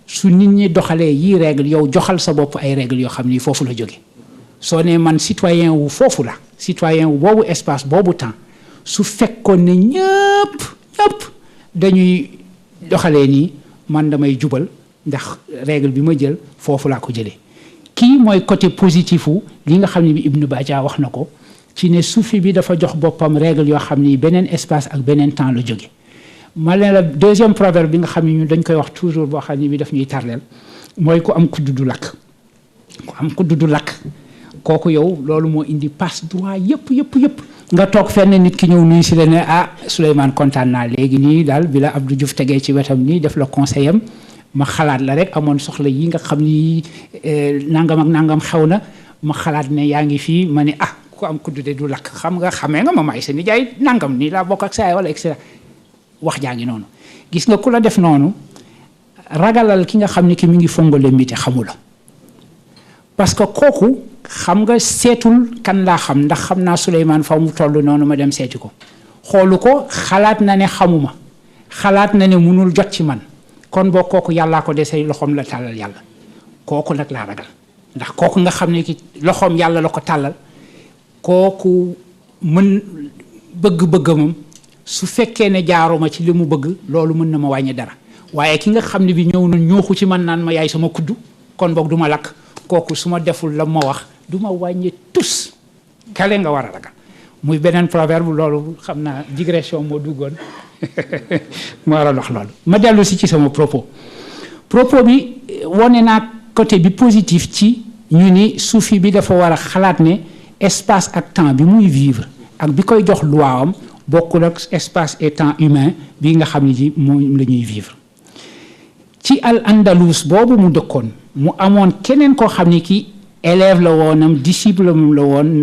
su nit ñi doxalee yii règle yow joxal sa bopp ay règle yoo xam ni foofu la jóge soo nee man citoyen wu foofu la citoyen wu boobu espace boobu temps su fekkoon ne ñëpp dañuy doxalee nii man damay jubal ndax règle bi ma jël foofu laa ko jëlee kii mooy côté positif wu li nga xam ne bi Ibn Baja wax na ko ci ne soufi bi dafa jox boppam règle yoo xam ni beneen espace ak beneen temps la jóge ma ne la deuxième proverbe bi nga xam ne ñu dañ koy wax toujours boo xam ne bi daf ñuy tarleel mooy ku am kudd du lakk ku am kudd du lakk kooku yow loolu moo indi passe droit yëpp nga toog fenn nit ki ñëw nuyu si la ne ah Souleymane kontaan naa léegi nii daal bi la Abdou Diouf tegee ci wetam nii def la conseil am ma xalaat la rek amoon soxla yi nga xam ni nangam ak nangam xew na ma xalaat ne yaa ngi fii ma ne ah ku am kudd de du lakk xam nga xamee nga ma may sa nijaay nangam nii laa bokk ak saa wala et cetera wax jaa ngi noonu gis nga ku la def noonu ragalal ki nga xam ne ki mi ngi fongole mbite xamu la parce que kooku xam nga seetul kan laa xam ndax xam naa Souleymane fa mu toll noonu ma dem seeti ko xoolu ko xalaat na ne xamuma xalaat na ne munul jot ci man kon boo kooku yàllaa ko desee loxoom la tàllal yàlla kooku nag laa ragal ndax kooku nga xam ne ki loxoom yàlla la ko tàllal kooku mën bëgg-bëggamam su fekkee ne jaaruma ci li mu bëgg loolu mën na ma wàññi dara waaye ki nga xam ne bi ñëw na ñooxu ci man naan ma yaay sama kuddu kon boog du ma lakk kooku su ma deful la ma wax du ma wàññi tus kale nga war a ragal muy beneen proverbe loolu xam naa digression moo duggoon ma war a dox loolu ma dellu si ci sama propos bi wone naa côté bi positif ci ñu ni soufi bi dafa war a xalaat ne espace ak temps bi muy vivre ak bi koy jox loi am bokkul ak espace et temps humain bi nga xam ne ji moom la ñuy vivre. ci al andalus boobu mu dëkkoon mu amoon keneen koo xam ne ki élève la woonam disciple moom la woon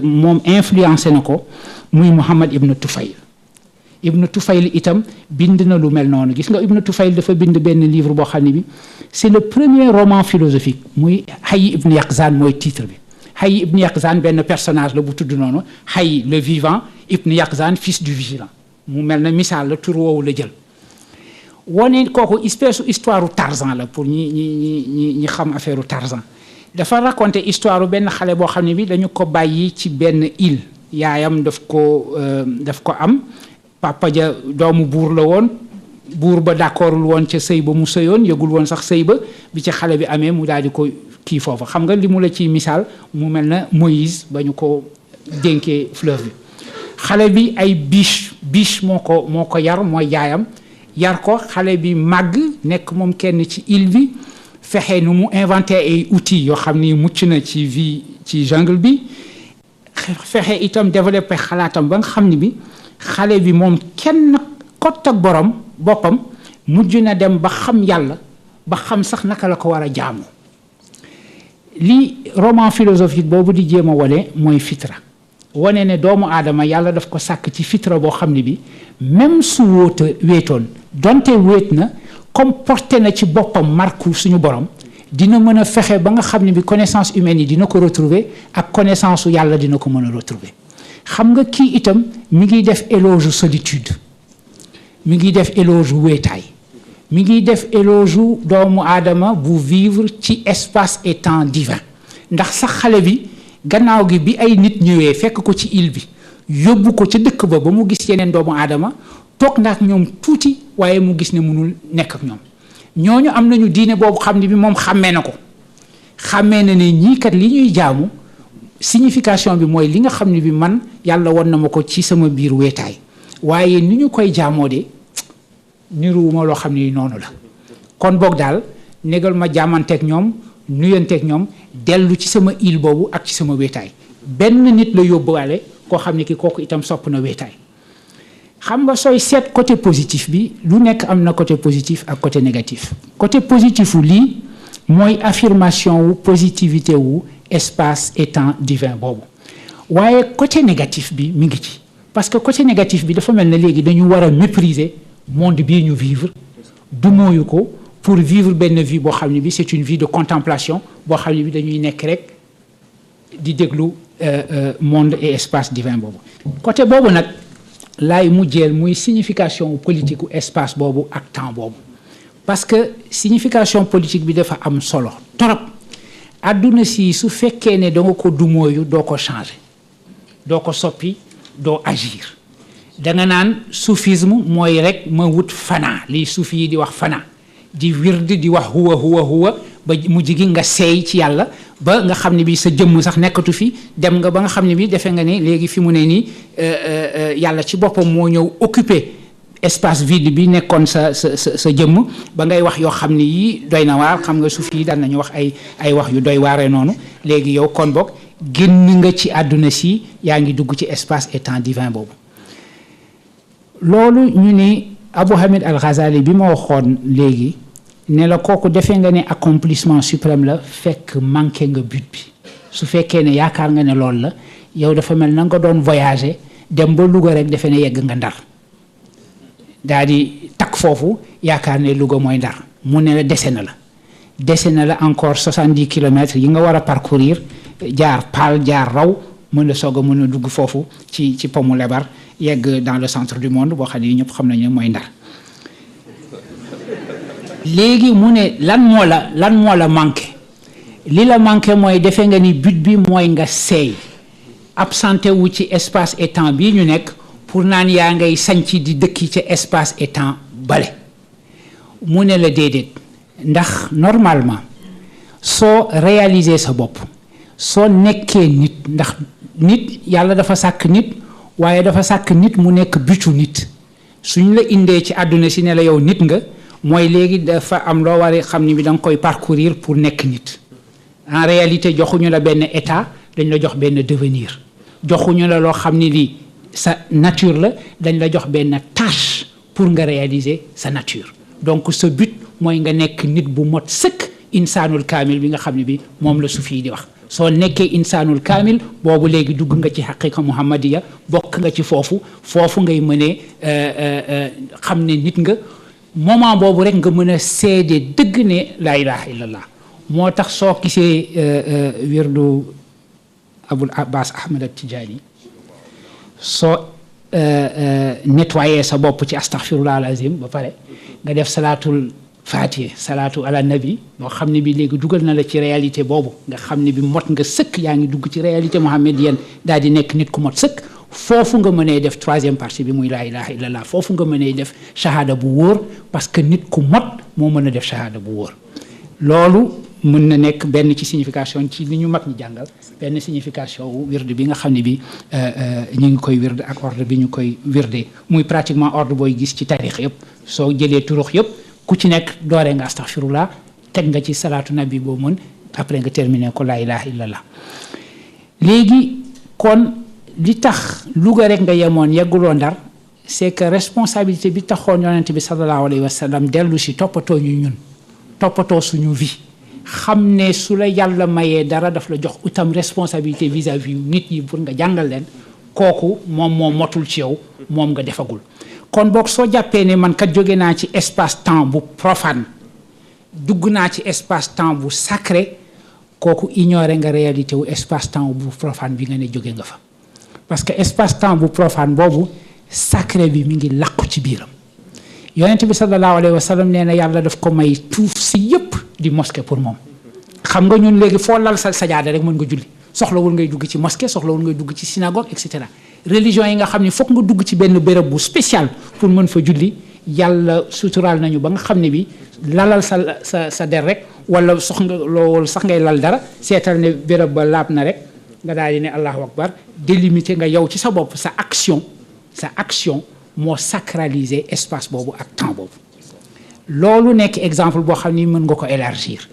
moom influencé na ko muy Muhammad ibn Tufayl. Ibn Tufayl itam bind na lu mel noonu gis nga Ibn Tufayl dafa bind benn livre boo xam ne bi c'est le premier roman philosophique muy Hayy ibn Yaqzan mooy titre bi. Hayy ibn Yaqzan benn personnage la bu tudd noonu Hayy le vivant ibn Yaqzan fils du vigilant mu mel na misaal la tur woowu la jël. wone kooku espèce histoire Tarzan la pour ñi xam affaire Tarzan dafa raconter histoire benn xale boo xam ne bi dañu ko bàyyi ci benn île yaayam daf ko am papa ja doomu buur la woon buur ba d'accordul woon ca sëy ba mu sëyoon yëgul woon sax sëy ba bi ci xale bi amee mu daal di ko kii foofu xam nga li mu la ciy misaal mu mel na Moïse ba ñu ko dénkee fleuve bi xale bi ay biche moo ko yar mooy yaayam yar ko xale bi màgg nekk moom kenn ci île bi fexe nu mu inventé ay outils yoo xam ni mucc na ci vie ci jungle bi fexe itam développé xalaatam ba nga xam ni bi xale bi moom kenn kott ak boppam mujj na dem ba xam yàlla ba xam sax naka la ko war a jaamu li roman philosophique boobu di jéem a wone mooy fitra wane ne doomu aadama yàlla daf ko sàkk ci fitra boo xam ne bi même su wéetoon donte wéet na comme porté na ci boppam marku suñu borom dina mën a fexe ba nga xam ne bi connaissance humaine yi dina ko retrouver ak connaissance su yàlla dina ko mën a retrouver xam nga kii itam mi ngi def éloge solitude mi ngi def éloge wéetaay mi ngi def éloge doomu aadama bu vivre ci espace et temps divin ndax sax xale bi gannaaw gi bi ay nit ñëwee fekk ko ci île bi yóbbu ko ca dëkk ba mu gis yeneen doomu aadama toog na ak ñoom tuuti waaye mu gis ne mënul nekk ak ñoom ñooñu am nañu diine boobu xam ne bi moom xàmmee na ko xàmmee na ne ñii kat li ñuy jaamu signification bi mooy li nga xam ne bi man yàlla won na ma ko ci sama biir weetaay waaye ni ñu koy jaamoo de niruwuma loo xam ne noonu la kon boog daal négal ma jaamanteeg ñoom nuyanteeg ñoom dellu ci sama île boobu ak ci sama weetaay benn nit la yóbbuwaale koo xam ne ki kooku itam sopp na weetaay xam nga sooy seet côté positif bi lu nekk am na côté positif ak côté négatif côté positif wu lii mooy affirmation wu positivité wu espace et temps divin boobu waaye côté négatif bi mi ngi ci parce que côté négatif bi dafa mel ne léegi dañu war a mépriser monde bii ñu vivre du mooyu ko pour vivre benn vie boo xam ne bi c'est une vie de contemplation boo xam ne bi dañuy nekk rek di déglu monde et espace divin boobu côté boobu nag laay mujjeel muy signification politique u espace boobu ak temps boobu parce que signification politique bi dafa am solo torop àdduna si su fekkee ne da nga ko dumóoyu doo ko changer doo ko soppi doo agir da nga naan soufisme mooy rek ma wut fana li soufi yi di wax fana di wird di wax huwa ba mujj gi nga seey ci yàlla ba nga xam ne bi sa jëmm sax nekkatu fi dem nga ba nga xam ne bi defe nga ne léegi fi mu ne nii yàlla ci boppam moo ñëw occuper espace vide bi nekkoon sa jëmm ba ngay wax yoo xam ne yii doy na waar xam nga suuf yi daan nañu wax ay wax yu doy waaree noonu léegi yow kon boog génn nga ci àdduna si yaa ngi dugg ci espace et temps divin boobu loolu ñu ni Abu Hamid al-Ghazali bi ma waxoon léegi ne la kooku defee nga ne accomplissement suprême la fekk manqué nga but bi su fekkee ne yaakaar nga ne loolu la yow dafa mel na nga doon voyager dem ba Louga rek defe ne yegg nga Ndar daal di takk foofu yaakaar ne Louga mooy Ndar mu ne la dese na la encore 70 kilomètres yi nga war a parcourir jaar Paal jaar Raw mën la soog a mën a dugg foofu ci Pomu Lebar yegg dans le centre du monde boo xam ne ñëpp xam nañu ne mooy Ndar léegi mu ne lan moo la manqué li la manqué mooy defe nga ni but bi mooy nga seey absenté wu ci espace et temps bii ñu nekk pour naan yaa ngay sanc di dëkki ci espace et temps bale mu ne la déedéet ndax normalement soo réaliser sa bopp soo nekkee nit ndax nit yàlla dafa sàkk nit waaye dafa sàkk nit mu nekk butu nit suñ la indee ci àdduna si ne la yow nit nga mooy léegi dafa am loo war a xam ni bi da nga koy parcourir pour nekk nit en réalité joxuñu la benn état dañ la jox benn devenir joxuñu la loo xam ni lii sa nature la dañ la jox benn tâche pour nga réaliser sa nature donc ce but mooy nga nekk nit bu mot sëkk insaanul kaamil bi nga xam ne bi moom la sufi di wax soo nekkee insaanul kaamil boobu léegi dugg nga ci xaqiqa muhammadiya bokk nga ci foofu ngay mënee xam ne nit nga moment boobu rek nga mën a seede dëgg ne laa ilaha illallah moo tax soo gisee wirdu abul abbas ahmad al tijaani soo nettoyé sa bopp ci astaghfirullah al azim ba pare nga def salaatul faatiha salaatu ala nabi boo xam ne bi léegi dugal na la ci réalité boobu nga xam ne bi mot nga sëkk yaa ngi dugg ci réalité muhammadienne daal di nekk nit ku mot sëkk foofu nga mënee def troisième partie bi muy laa ilaha illallah foofu nga mënee def shahada bu wóor parce que nit ku mot moo mën a def shahada bu wóor loolu mën na nekk benn ci signification ci li ñu mag ñi jàngal benn signification wu wird bi nga xam ne bi ñu ngi koy wird ak ordre bi ñu koy wirdee muy pratiquement ordre booy gis ci tarix yëpp soo jëlee turux yëpp ku ci nekk dooree nga astaghfirullah teg nga ci salaatu nabi boo mën après nga terminer ko laa ilaha illallah léegi kon li tax Louga rek nga yemoon yegguloo Ndar c'est que responsabilité bi taxoon yonent bi sallallahu alayhi wa sallam dellu si toppatoo ñu ñun toppatoo suñu vie xam ne su la yàlla mayee dara daf la jox itam responsabilité vis-à-vis nit ñi pour nga jàngal leen kooku moom moo motul ci yow moom nga defagul kon boog soo jàppee ne man kat jóge naa ci espace temps bu profane dugg naa ci espace temps bu sacré kooku ignorer nga réalité wu espace temps bu profane bi nga ne jóge nga fa parce que espace temps bu profane boobu sacré bi mi ngi làqu ci biiram yonent bi sallallahu alayhi wa sallam nee na yàlla daf ko may tuuf si yëpp di mosquée pour moom xam nga ñun léegi foo lal sa sajaada rek mën nga julli soxlawul ngay dugg ci mosquée soxlawul ngay dugg ci synagogue et cetera religion yi nga xam ne foog nga dugg ci benn béréb bu spécial pour mën fa julli yàlla suturaal nañu ba nga xam ne bi lalal sa der rek wala sox nga loolu sax ngay lal dara seetal ne béréb ba laab na rek nga daal di ne allahu akbar délimité nga yow ci sa bopp sa action moo sacraliser espace boobu ak temps boobu loolu nekk exemple boo xam ni mën nga ko élargir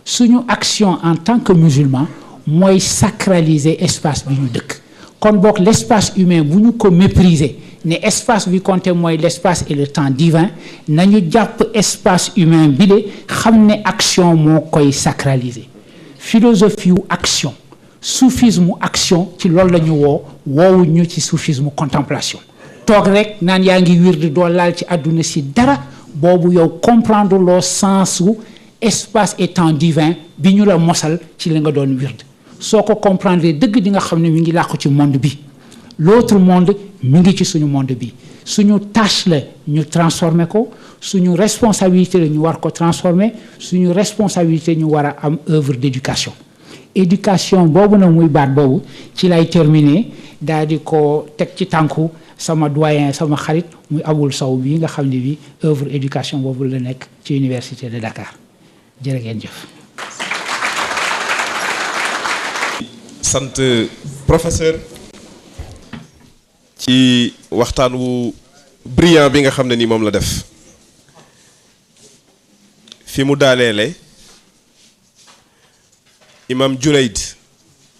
suñu action en tant que musulman mooy sacraliser espace bi ñu dëkk kon boog l'espace humain bu ñu ko mépriser ne espace bi compté mooy l'espace et le temps divin nañu jàpp espace humain bi de xam ne action moo koy sacraliser philosophie wu action soufisme action ci loolu la ñu woowu ñu ci soufisme contemplation toog rek naan yaa ngi wirdi doo laal ci àdduna si dara boobu yow comprendre loo sens wu espace et temps divin bi ñu la mosal ci li nga doon wird soo ko comprendre dëgg di nga xam ne mi ngi làqu ci monde bi l'autre monde mi ngi ci suñu monde bi suñu tâche la ñu transformer ko suñu responsabilité la ñu war ko transformer suñu responsabilité ñu war a am œuvre d'éducation boobu nag muy baat boobu ci lay terminer daal di ko teg ci tànku sama doyen sama xarit muy Abul Sow bi nga xam ne bi œuvre éducation boobu la nekk ci université de Dakar jërë ngeen jëf. sant professeur ci waxtaan wu brillant bi nga xam ne ni moom la def fi mu daaneele imam Junayd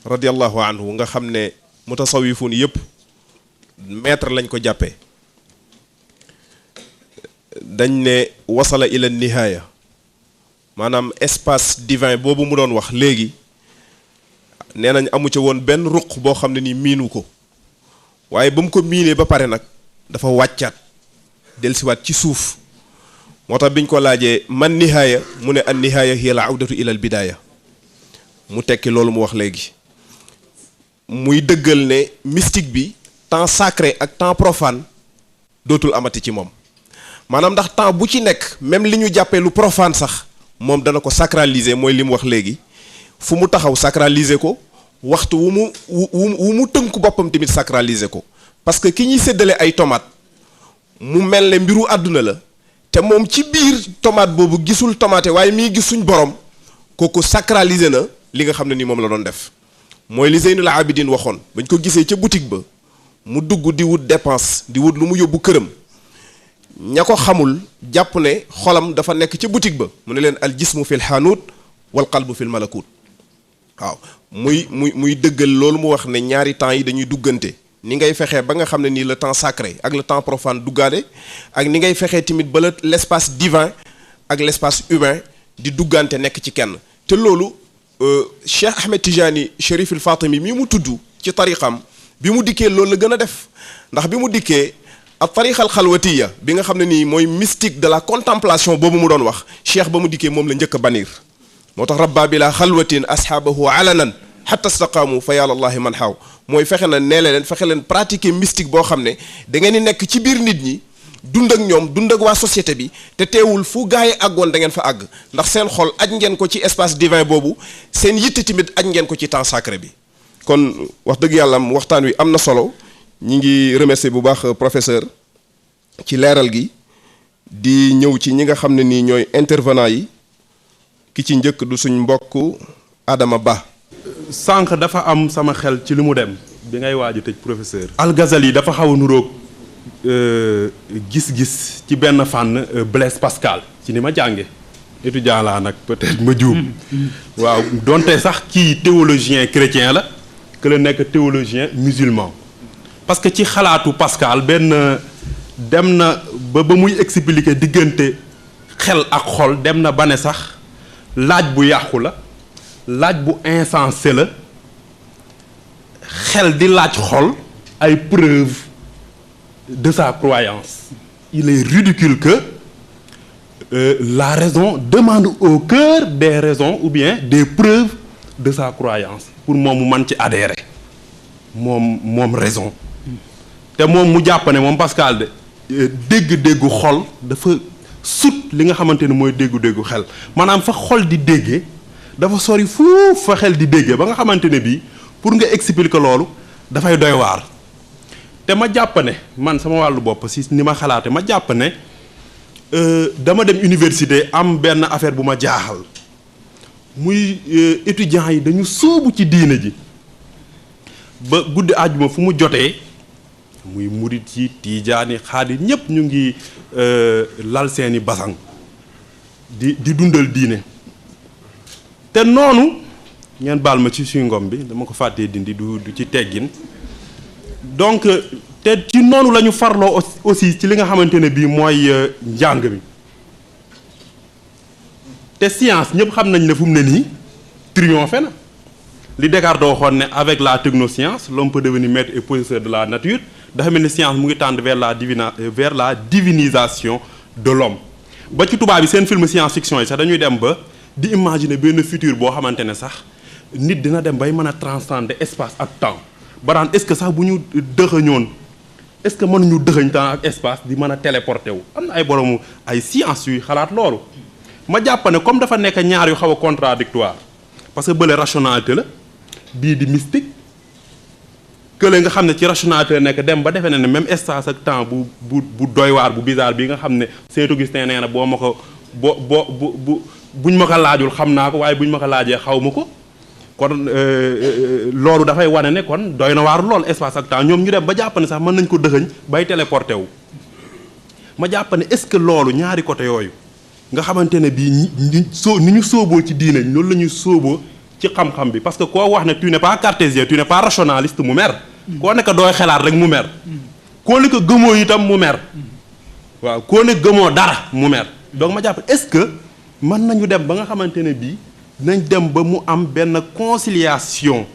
radiallahu anhu nga xam ne mutasawifun yëpp maître lañ ko jàppee dañ ne wasala ila nihaaya maanaam espace divin boobu mu doon wax léegi nee nañ amu ca woon benn ruq boo xam ne ni miinu ko waaye ba mu ko miinee ba pare nag dafa wàccaat dellusiwaat ci suuf moo tax biñ ko laajee man nihaaya mu ne an nihaaya hiya al awdatu ila al bidaaya mu tekki loolu mu wax léegi muy dëggal ne mystique bi temps sacré ak temps profane dootul amati ci moom maanaam ndax temps bu ci nekk même li ñu jàppee lu profane sax moom dana ko sacraliser mooy li mu wax léegi fu mu taxaw sacraliser ko waxtu wu mu tënk boppam tamit sacraliser ko parce que ki ñuy séddale ay tomate mu mel ne mbiru àdduna la te moom ci biir tomate boobu gisul tomate waaye mi gis suñ borom kooku sacraliser na li nga xam ne ni moom la doon def mooy li Zeynul Abidin waxoon bañ ko gisee ca boutique ba mu dugg di wut dépense di wut lu mu yóbbu këram ña ko xamul jàpp ne xolam dafa nekk ca boutique ba mu ne leen al jismu fil xaanuut wal qalbu fil malakut waaw muy dëggal loolu mu wax ne ñaari temps yi dañuy duggante ni ngay fexee ba nga xam ne nii le temps sacré ak le temps profane duggaale ak ni ngay fexee tamit ba l'espace divin ak l'espace humain di duggante nekk ci kenn te loolu Cheikh Ahmed Tijani Chérif el Fatimi mi mu tudd ci tariqam bi mu dikkee loolu la gën a def ndax bi mu dikkee ak tariqa al xalwatiya bi nga xam ne nii mooy mystique de la contemplation boobu mu doon wax cheikh ba mu dikkee moom la njëkk a bannir moo tax rabba bi la xalwatin ashaabahu alanan hatta staqaamu fa yàllallahi man xaaw mooy fexe na nee leen fexe leen pratiquer mystique boo xam ne da ngeen di nekk ci biir nit ñi dund ak ñoom dund ak waa société bi te teewul fu gaa yi àggoon da ngeen fa àgg ndax seen xol aj ngeen ko ci espace divin boobu seen yitte tamit aj ngeen ko ci temps sacré bi kon wax dëgg yàlla waxtaan wi am na solo ñi ngi remercier bu baax professeur ci leeral gi di ñëw ci ñi nga xam ne nii ñooy intervenant yi ki ci njëkk du suñ mbokk Adama Ba. sànq dafa am sama xel ci li mu dem bi ngay waaj a tëj professeur. Al-Ghazali dafa xaw a nuroog gis-gis ci benn fànn Blaise Pascal ci ni ma jànge étudiant laa nag peut-être ma juum waaw donte sax kii théologien chrétien la que la nekk théologien musulman parce que ci xalaatu Pascal benn dem na ba muy expliquer diggante xel ak xol dem na ba ne sax laaj bu yàqu la laaj bu insensé la xel di laaj xol ay preuve de sa croyance. Il est ridicule que la raison demande au cœur des raisons ou bien des preuves de sa croyance pour moom mu mën ci adhérer moom raison te moom mu jàpp ne moom Pascal de dégg-déggu xol dafa sut li nga xamante ne mooy déggu-déggu xel maanaam fa xol di déggee dafa sori fuuf fa xel di déggee ba nga xamante ne bii pour nga expliquer loolu dafay doy waar. te ma jàpp ne man sama wàllu bopp si ni ma xalaate ma jàpp ne dama dem université am benn affaire bu ma jaaxal muy étudiants yi dañu sóobu ci diine ji ba guddi àjjuma fu mu jotee muy murit yi tiijaani xaadir ñépp ñu ngi lal seeni basang di dundal diine te noonu ngeen baal ma ci suy ngom bi dama ko fàttee dindi du ci teggin donc te ci noonu la ñu farloo aussi ci li nga xamante ne bii mooy njàng mi te science ñëpp xam nañ ne fu mu ne nii triomphé na li Descartes waxoon ne avec la technoscience l'homme peut devenir maître et possesseur de la nature dafa mel ni science mu ngi tendre vers la divinisation de l'homme ba ci tubaab yi seen film science fiction yi sax dañuy dem ba di imaginer benn futur boo xamante ne sax nit dina dem bay mën a transcender espace ak temps ba daan est-ce que sax bu ñu dëxëñoon est-ce que mënuñu dëxëñ temps ak espace di mën a téléporter wu am na ay boromu ay science yuy xalaat loolu ma jàpp ne comme dafa nekk ñaar yu xaw a contradictoire parce que bële rationalité la bii di mystique kële nga xam ne ci rationalité la nekk dem ba defee ne même espace ak temps bu doy waar bu bizarre bi nga xam ne Saint-Augustin nee na boo ma ko buñ ma ko laajul xam naa ko waaye buñ ma ko laajee xaw ma ko kon loolu dafay wane ne kon doy na waar lool espace ak temps ñoom ñu dem ba jàpp ne sax mën nañ ko dëxëñ bay téléporté wu ma jàpp ne est-ce que loolu ñaari côté yooyu nga xamante ne bii ni ñu sóoboo ci diine loolu la ñuy sóoboo ci xam-xam bi parce que koo wax ne tu n'es pas cartésien tu n'es pas rationaliste mu mer koo nekk dooy xelaat rek mu mer koo nekk gëmoo itam mu mer waaw koo nekk gëmoo dara mu mer donc ma jàpp est-ce que mën nañu dem ba nga xamante ne bii nañ dem ba mu am benn conciliation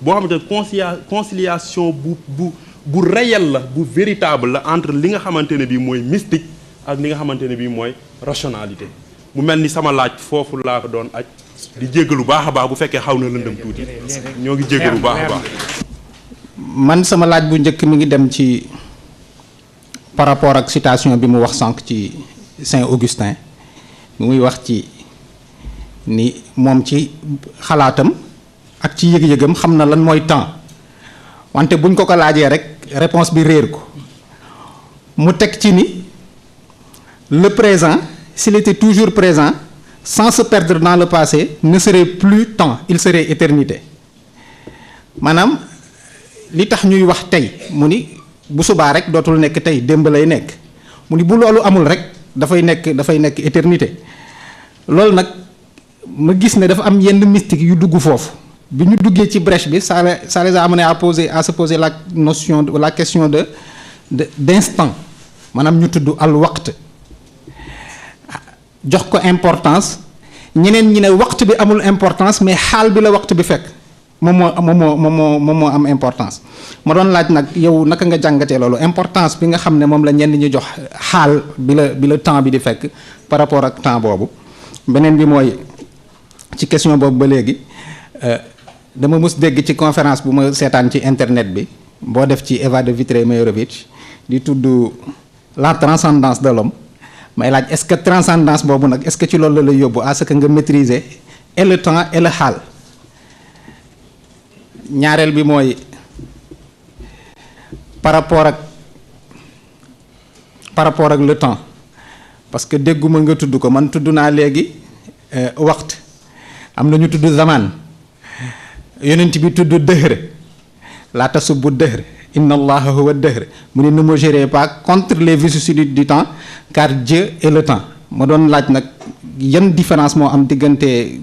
boo xamante ne conciliation bu réel la bu véritable la entre li nga xamante ne bii mooy mystique ak li nga xamante ne bii mooy rationalité mu mel ni sama laaj foofu laa ko doon aj di jéggalu baax a baax bu fekkee xaw na lëndëm tuuti ñoo ngi jéggalu baax a baax. man sama laaj bu njëkk mi ngi dem ci par rapport ak citation bi mu wax sànq ci Saint Augustin bi muy wax ci ni moom ci xalaatam ak ci yëg-yëgam xam na lan mooy temps wante buñ ko laajee rek réponse bi réer ko mu teg ci ni le présent s'il était toujours présent sans se perdre dans le passé ne serait plus temps il serait éternité maanaam li tax ñuy wax tey mu ni bu subaa rek dootul nekk tey démb lay nekk mu ni bu loolu amul rek dafay nekk éternité loolu nag ma gis ne dafa am yenn mystique yu dugg foofu bi ñu duggee ci brèche bi ça les a amené à se poser la question d'instant maanaam ñu tudd al waqt jox ko importance ñeneen ñi ne waqt bi amul importance mais xaal bi la waqt bi fekk moom moo am importance ma doon laaj nag yow naka nga jàngatee loolu importance bi nga xam ne moom la ñenn ñi jox xaal bi la temps bi di fekk par rapport ak temps boobu. beneen bi mooy ci question boobu ba léegi dama mus dégg ci conférence bu ma seetaan ci internet bi boo def ci Eva de Vitray-Meyerovitch di tudd la transcendance de l'homme may laaj est-ce que transcendance boobu nag est-ce que ci loolu la lay yóbbu à ce que nga maîtriser et le temps et le xaal. ñaareel bi mooy par rapport ak le temps parce que dégguma nga tudd ko man tudd naa léegi waxtu am na ñu tudd zaman yonent bi tudd dëhr laa tasubbu dëhr inna allaha huwa dëhr mu ne me gérez pas contre les vicissitudes du temps car Dieu est le temps ma doon laaj nag yan différence moo am diggante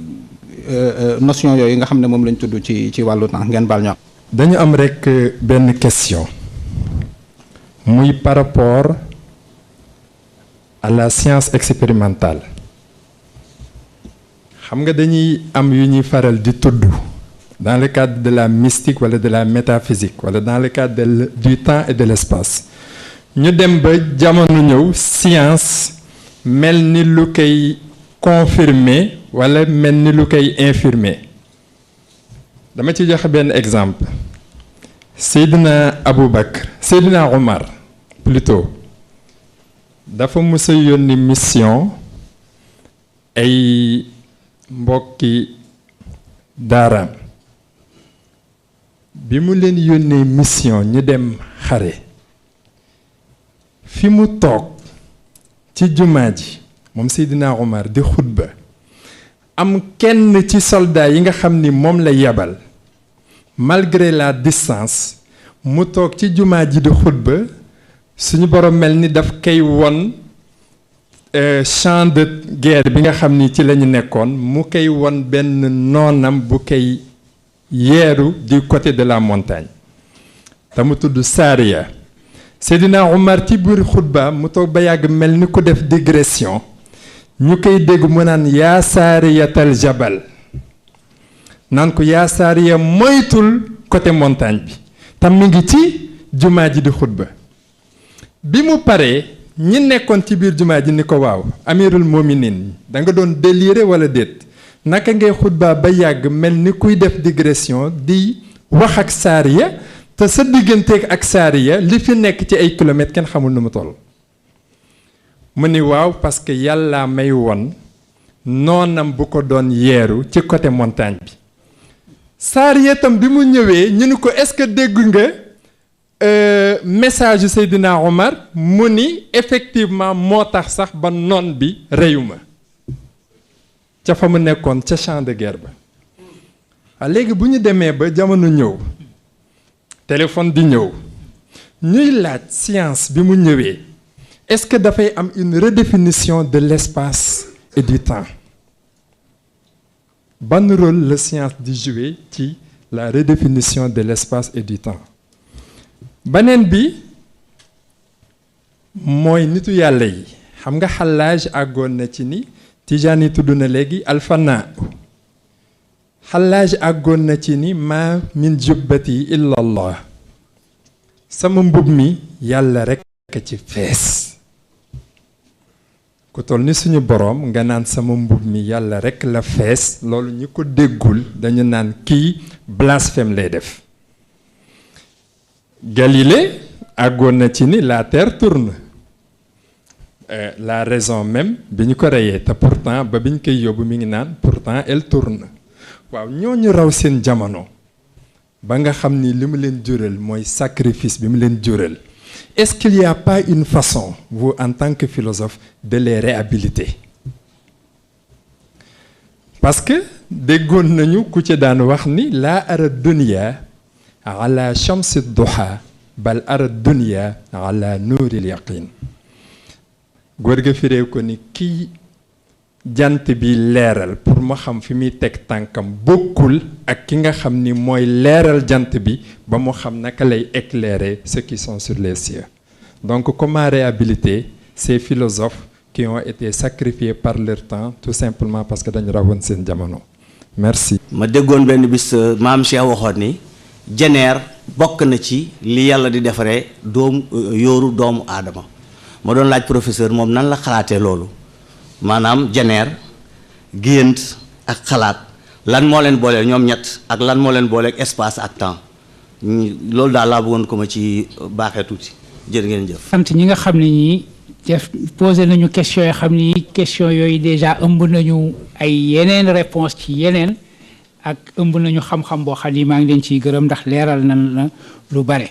notion yooyu nga xam ne moom lañ tudd ci wàllu temps ngeen baal ñoo dañu am rek benn question muy par rapport à la science expérimentale xam nga dañuy am yu ñuy faral di tudd dans le cadre de la mystique wala de la métaphysique wala dans le cadre du temps et de l'espace ñu dem ba jamono ñëw science mel ni lu koy confirmer wala mel ni lu koy infirmer dama ci joxe benn exemple Seydina Omar plutôt dafa mës a yónni mission ay mbokki daaraam bi mu leen yónnee mission ñu dem xare fi mu toog ci jumaa ji moom Seydina Omar di xutba am kenn ci soldat yi nga xam ni moom la yebal malgré la distance mu toog ci jumaa ji di xutba suñu borom mel ni daf koy won champ de guerre bi nga xam ni ci la ñu nekkoon mu koy won benn noonam bu koy yeeru du côté de la montagne te mu tudd Saariya Seydina Omar ci biir xutba mu toog ba yàgg mel ni ku def digression ñu koy dégg mu naan yaa Saariyatal jabal naan ko yaa Saariya moytul côté montagne bi tam mi ngi ci jumaa ji di xutba bi mu paree ñi nekkoon ci biir jumaa ji ni ko waaw amirul mominin da nga doon déliré wala déet naka ngay xutba ba yàgg mel ni kuy def digression di wax ak Saariya te sa digganteeg ak Saariya li fi nekk ci ay kilomètres kenn xamul nu mu toll mu ni waaw parce que yàlla may won noonam bu ko doon yeeru ci côté montagne bi Saariya tam bi mu ñëwee ñu ni ko est-ce que dégg nga message yu Seydina Omar mu ni effectivement moo tax sax ba noon bi reyuma ca fa mu nekkoon ca champ de guerre ba waaw léegi bu ñu demee ba jamono ñëw téléphone di ñëw ñuy laaj science bi mu ñëwee est-ce que dafay am une redéfinition de l'espace et du temps ban rôle la science di jouer ci la redéfinition de l'espace et du temps beneen bi mooy nitu yàlla yi xam nga Xallaaj àggoon na ci ni Tijaan yi tudd na léegi alfana Xallaaj àggoon na ci ni ma min jubbati illa allah sama mbub mi yàlla rekk ci fees ku toll ni suñu boroom nga naan sama mbub mi yàlla rekk la fees loolu ñi ko déggul dañu naan kii blasphème lay def Galilée àggoon na ci ni la terre tourne la raison même bi ñu ko reyee te pourtant ba biñ koy yóbbu mi ngi naan pourtant elle tourne waaw ñooñu raw seen jamono ba nga xam ni li mu leen jural mooy sacrifice bi mu leen jural est-ce qu'il y a pas une façon vous en tant que philosophe de les réhabiliter parce que déggoon nañu ku ci daan wax ni laa ara dunya ala shamsi duha bal ara dunya ala nuuril yaqin góor ga firee ko ni kii jant bi leeral pour mu xam fi muy teg tànkam bokkul ak ki nga xam ni mooy leeral jant bi ba mu xam naka lay éclairer ceux qui sont sur les cieux. Donc comment réhabiliter ces philosophes qui ont été sacrifiés par leur temps tout simplement parce que dañu rawoon seen jamono. Merci. ma déggoon benn bis maam Cheikh waxoon ni jeneer bokk na ci li yàlla di defaree yóoru doomu aadama ma doon laaj professeur moom nan la xalaatee loolu maanaam jeneer gént ak xalaat lan moo leen booleel ñoom ñett ak lan moo leen booleeg espace ak temps loolu daal laa bëggoon ko ma ci baaxee tuuti jërë ngeen jëf. sant ñi nga xam ne ñii def posé nañu question yoo xam ni question yooyu déjà ëmb nañu ay yeneen réponse ci yeneen ak ëmb nañu xam-xam boo xam ni maa ngi leen ciy gërëm ndax leeral na la lu bare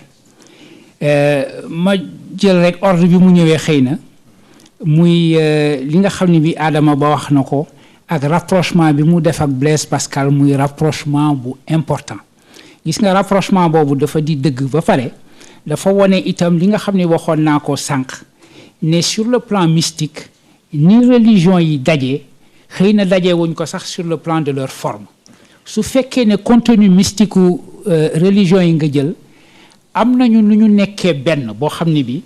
ma jël rek ordre bi mu ñëwee xëy na muy li nga xam ne bi Adama Ba wax na ko ak rapprochement bi mu def ak Blaise Pascal muy rapprochement bu important gis nga rapprochement boobu dafa di dëgg ba pare dafa wone itam li nga xam ne waxoon naa ko sànq ne sur le plan mystique ni religion yi daje xëy na daje wuñ ko sax sur le plan de leur forme su fekkee ne contenu mystique u religion yi nga jël am nañu nu ñu nekkee benn boo xam ne bi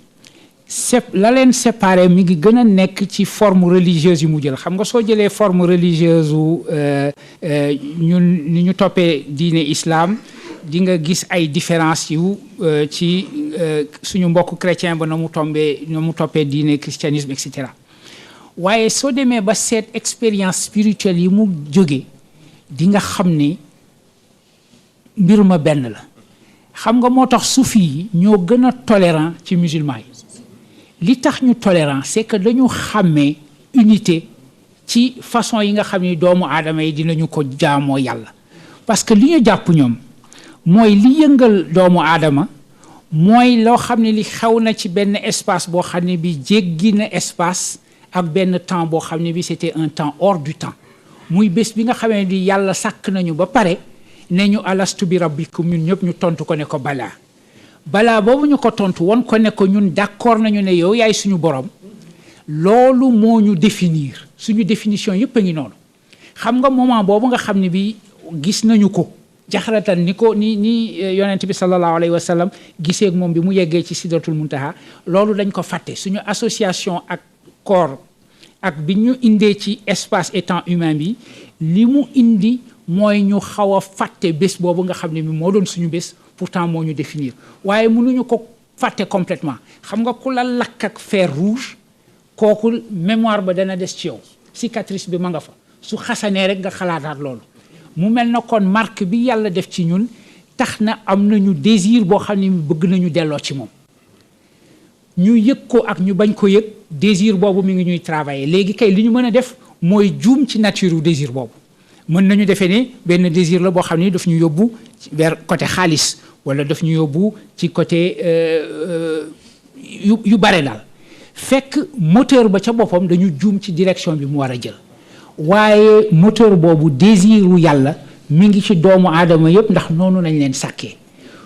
la leen séparé mi ngi gën a nekk ci forme religieuse yi mu jël xam nga soo jëlee forme religieuse u ñun ni ñu toppee diine islam di nga gis ay différence yu ci suñu mbokk chrétien ba na mu toppee diine christianisme et cetera waaye soo demee ba seet expérience spirituelle yi mu jóge di nga xam ne mbir ma benn la xam nga moo tax soufi yi ñoo gën a tolérant ci musulman yi li tax ñu tolérant c'est que dañu xàmmee unité ci façon yi nga xam ni doomu aadama yi dinañu ko jaamoo yàlla parce que li ñu jàpp ñoom mooy li yëngal doomu aadama mooy loo xam ne li xew na ci benn espace boo xam ne bi jéggi na espace ak benn temps boo xam ne bi c'était un temps hors du temps muy bés bi nga xamee ni yàlla sàkk nañu ba pare ne ñu alastu bi rabbikum ñun ñëpp ñu tontu ko ne ko balaa boobu ñu ko tontu woon ko ne ko ñun d'accord nañu ne yow yaay suñu borom loolu moo ñu définir suñu définition yëpp a ngi noonu xam nga moment boobu nga xam ne bi gis nañu ko jaxaratan ni yonent bi sallallahu alayhi wa sallam gisee ak moom bi mu yeggee ci sidratul muntaha loolu dañ ko fàtte suñu association ak corps ak bi ñu indee ci espace et temps humain bi li mu indi mooy ñu xaw a fàtte bés boobu nga xam ne bi moo doon suñu bés pourtant moo ñu définir waaye mënuñu ko fàtte complètement xam nga ku la lakk ak fer rouge kooku mémoire ba dana des ci yow cicatrice bi ma nga fa su xasanee rek nga xalaataat loolu mu mel na kon marque bi yàlla def ci ñun tax na am nañu désir boo xam ne bëgg nañu delloo ci moom ñu yëg ko ak ñu bañ ko yëg désir boobu mi ngi ñuy travailler léegi kay li ñu mën a def mooy juum ci nature u désir boobu mën nañu defee ne benn désir la boo xam ne daf ñu yóbbu vers côté xaalis wala daf ñu yóbbu ci côté yu bare daal fekk moteur ba ca boppam dañu juum ci direction bi mu war a jël waaye moteur boobu désiru yàlla mi ngi ci doomu aadama yëpp ndax noonu lañ leen sàkkee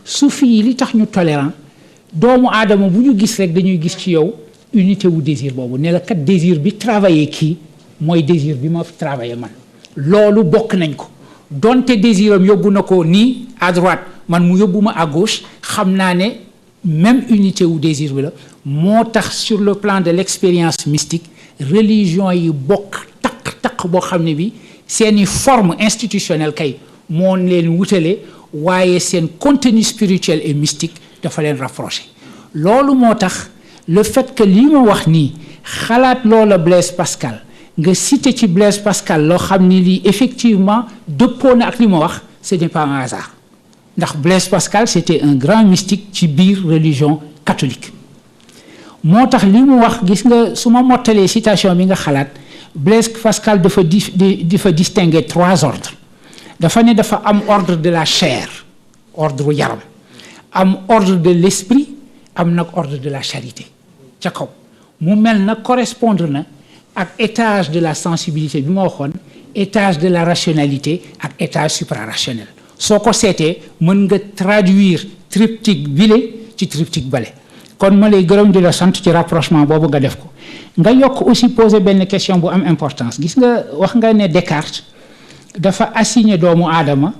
su fii li tax ñu tolérant doomu aadama bu ñu gis rek dañuy gis ci yow unité wu désir boobu ne la kat désir bi travaillé kii mooy désir bi ma travaillé man loolu bokk nañ ko donte désiram yóbbu na ko nii à droite man mu yóbbu ma à gauche xam naa ne même unité wu désir bi la moo tax sur le plan de l'expérience mystique religion yi bokk taq boo xam ne bi seeni forme institutionnelle kay moo leen wutale waaye seen contenu spirituel et mystique dafa leen rapproché loolu moo tax le fait que lii ma wax nii xalaat loola Blaise Pascal nga cité ci Blaise Pascal loo xam ni lii effectivement dëppoo na ak li ma wax ce n'est pas un hasard ndax Blaise Pascal c'était un grand mystique ci biir religion catholique moo tax li mu wax gis nga su ma mottalee citation bi nga xalaat Blaise Pascal dafa distinguer 3 ordres dafa ne dafa am ordre de la chair ordre yaram am ordre de l'esprit am nag ordre de la charité ca kaw mu mel na correspondre na ak étage de la sensibilité bi ma waxoon étage de la rationalité ak étage suprarationnel soo ko seetee mën nga traduire triptyque bile ci triptyque bale kon ma lay gërëm di la sant ci rapprochement boobu nga def ko nga yokk aussi poser benn question bu am importance gis nga wax nga ne Descartes dafa assigner doomu aadama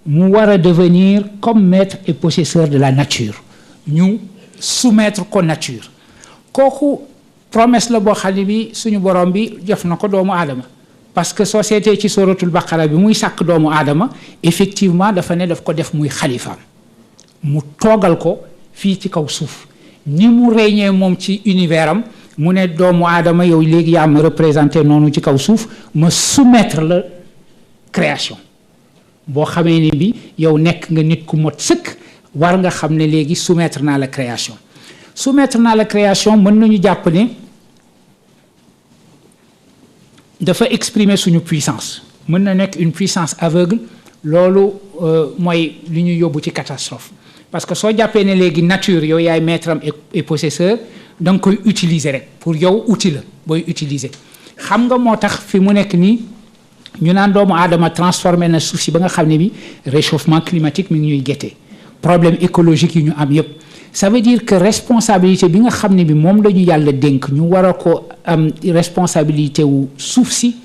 mu war a devenir comme maître et possesseur de la nature ñu soumettre ko nature kooku promesse la boo xam ne bi suñu borom bi def na ko doomu aadama parce que société ci suratul baqara bi muy sàkk doomu aadama effectivement dafa ne daf ko def muy xalifaam mu toogal ko fii ci kaw suuf ni mu régné moom ci univers am mu ne doomu aadama yow léegi yaa ma représenté noonu ci kaw suuf ma soumettre la création boo xamee ni bi yow nekk nga nit ku mot sëkk war nga xam ne léegi soumettre naa la création soumettre naa la création mën nañu jàpp ne dafa exprimer suñu puissance mën na nekk une puissance aveugle loolu mooy li ñu yóbbu ci catastrophe parce que soo jàppee ne léegi nature yow yaay maître am et possesseur da nga koy utiliser rek pour yow outil la booy utiliser xam nga moo tax fi mu nekk nii ñu naan doomu aadama transformé na suuf si ba nga xam ne bi réchauffement climatique mi ngi ñuy géttee problème écologique yi ñu am yépp ça veut dire que responsabilité bi nga xam ne bi moom la ñu yàlla dénk ñu war a ko am responsabilité wu suuf si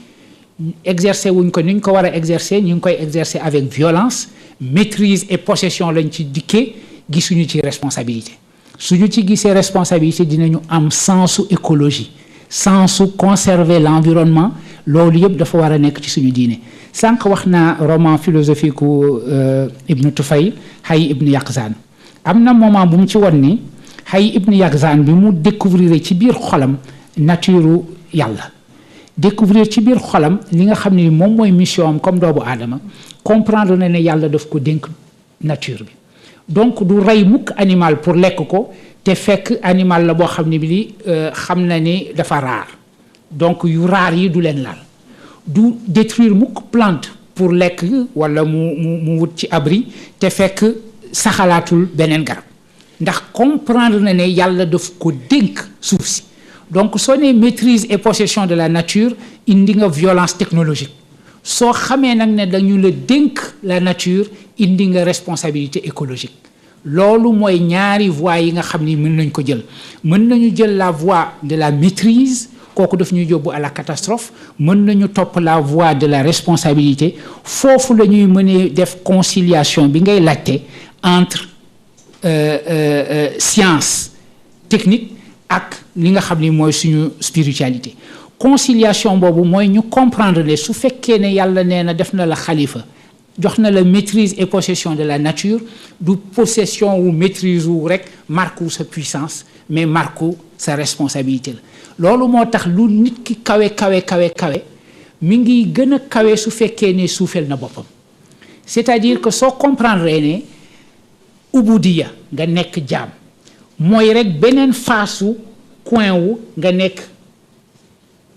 exercer wuñ ko ni ñu ko war a exercer ñu ngi koy exercer avec violence maîtrise et possession lañ ci dikkee gisuñu ci responsabilité suñu ci gisee responsabilité dinañu am sensu écologie sensu conserver l'environnement loolu yëpp dafa war a nekk ci suñu diine sànq wax naa roman philosophique u Ibn Tufayl Hayy ibn Yaqzan am na moment bu mu ci won ni Hayy ibn Yaqzan bi mu découvrir ci biir xolam nature yàlla découvrir ci biir xolam li nga xam ne moom mooy mission am comme doomu aadama comprendre na ne yàlla daf ko dénk nature bi donc du rey mukk animal pour lekk ko te fekk animal la boo xam ne bi li xam na ni dafa raar donc yu raar yi du leen laal du détruire mukk plante pour lekk wala mu wut ci abri te fekk saxalaatul beneen garab ndax comprendre na ne yàlla daf ko dénk suuf si donc soo nee maîtrise et possession de la nature indi nga violence technologique soo xamee nag ne dañu la dénk la nature indi nga responsabilité écologique loolu mooy ñaari voies yi nga xam ni mën nañ ko jël mën nañu jël la voie de la maîtrise kooku daf ñuy yóbbu à la catastrophe mën nañu topp la voie de la responsabilité foofu la ñuy mënee def conciliation bi ngay laajte entre science technique ak li nga xam ni mooy suñu spiritualité conciliation boobu mooy ñu comprendre ne su fekkee ne yàlla nee na def na la xalifa jox na la maîtrise et possession de la nature du possession ou maîtrise wu rek marque sa puissance mais marque sa responsabilité la loolu moo tax lu nit ki kawe mi ngi gën a kawe su fekkee ne suufeel na boppam c'est-à-dire que soo comprendre ne ubudiya nga nekk jaam mooy rek beneen faasu coin wu nga nekk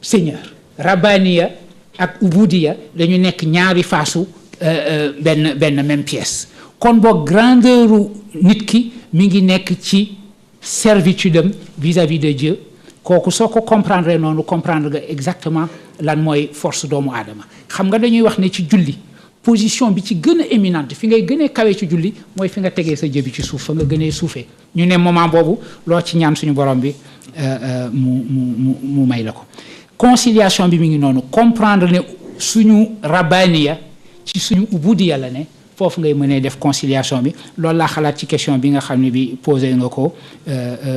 seigneur rabbaniya ak ubudiya dañu nekk ñaari faasu benn même pièce kon boog grandeur nit ki mi ngi nekk ci servitude am vis-à-vis de Dieu kooku soo ko comprendre noonu comprendre nga exactement lan mooy force doomu aadama xam nga dañuy wax ne ci julli position bi ci gën a éminente fi ngay gënee kawe ci julli mooy fi nga tegee sa jëbi ci suuf fa nga gënee suufee ñu ne moment boobu loo ci ñaan suñu borom bi mu may la ko conciliation bi mi ngi noonu comprendre ne suñu rabbaniya ci suñu ubudiya la ne foofu ngay mënee def conciliation bi loolu laa xalaat ci question bi nga xam ne bi posé nga ko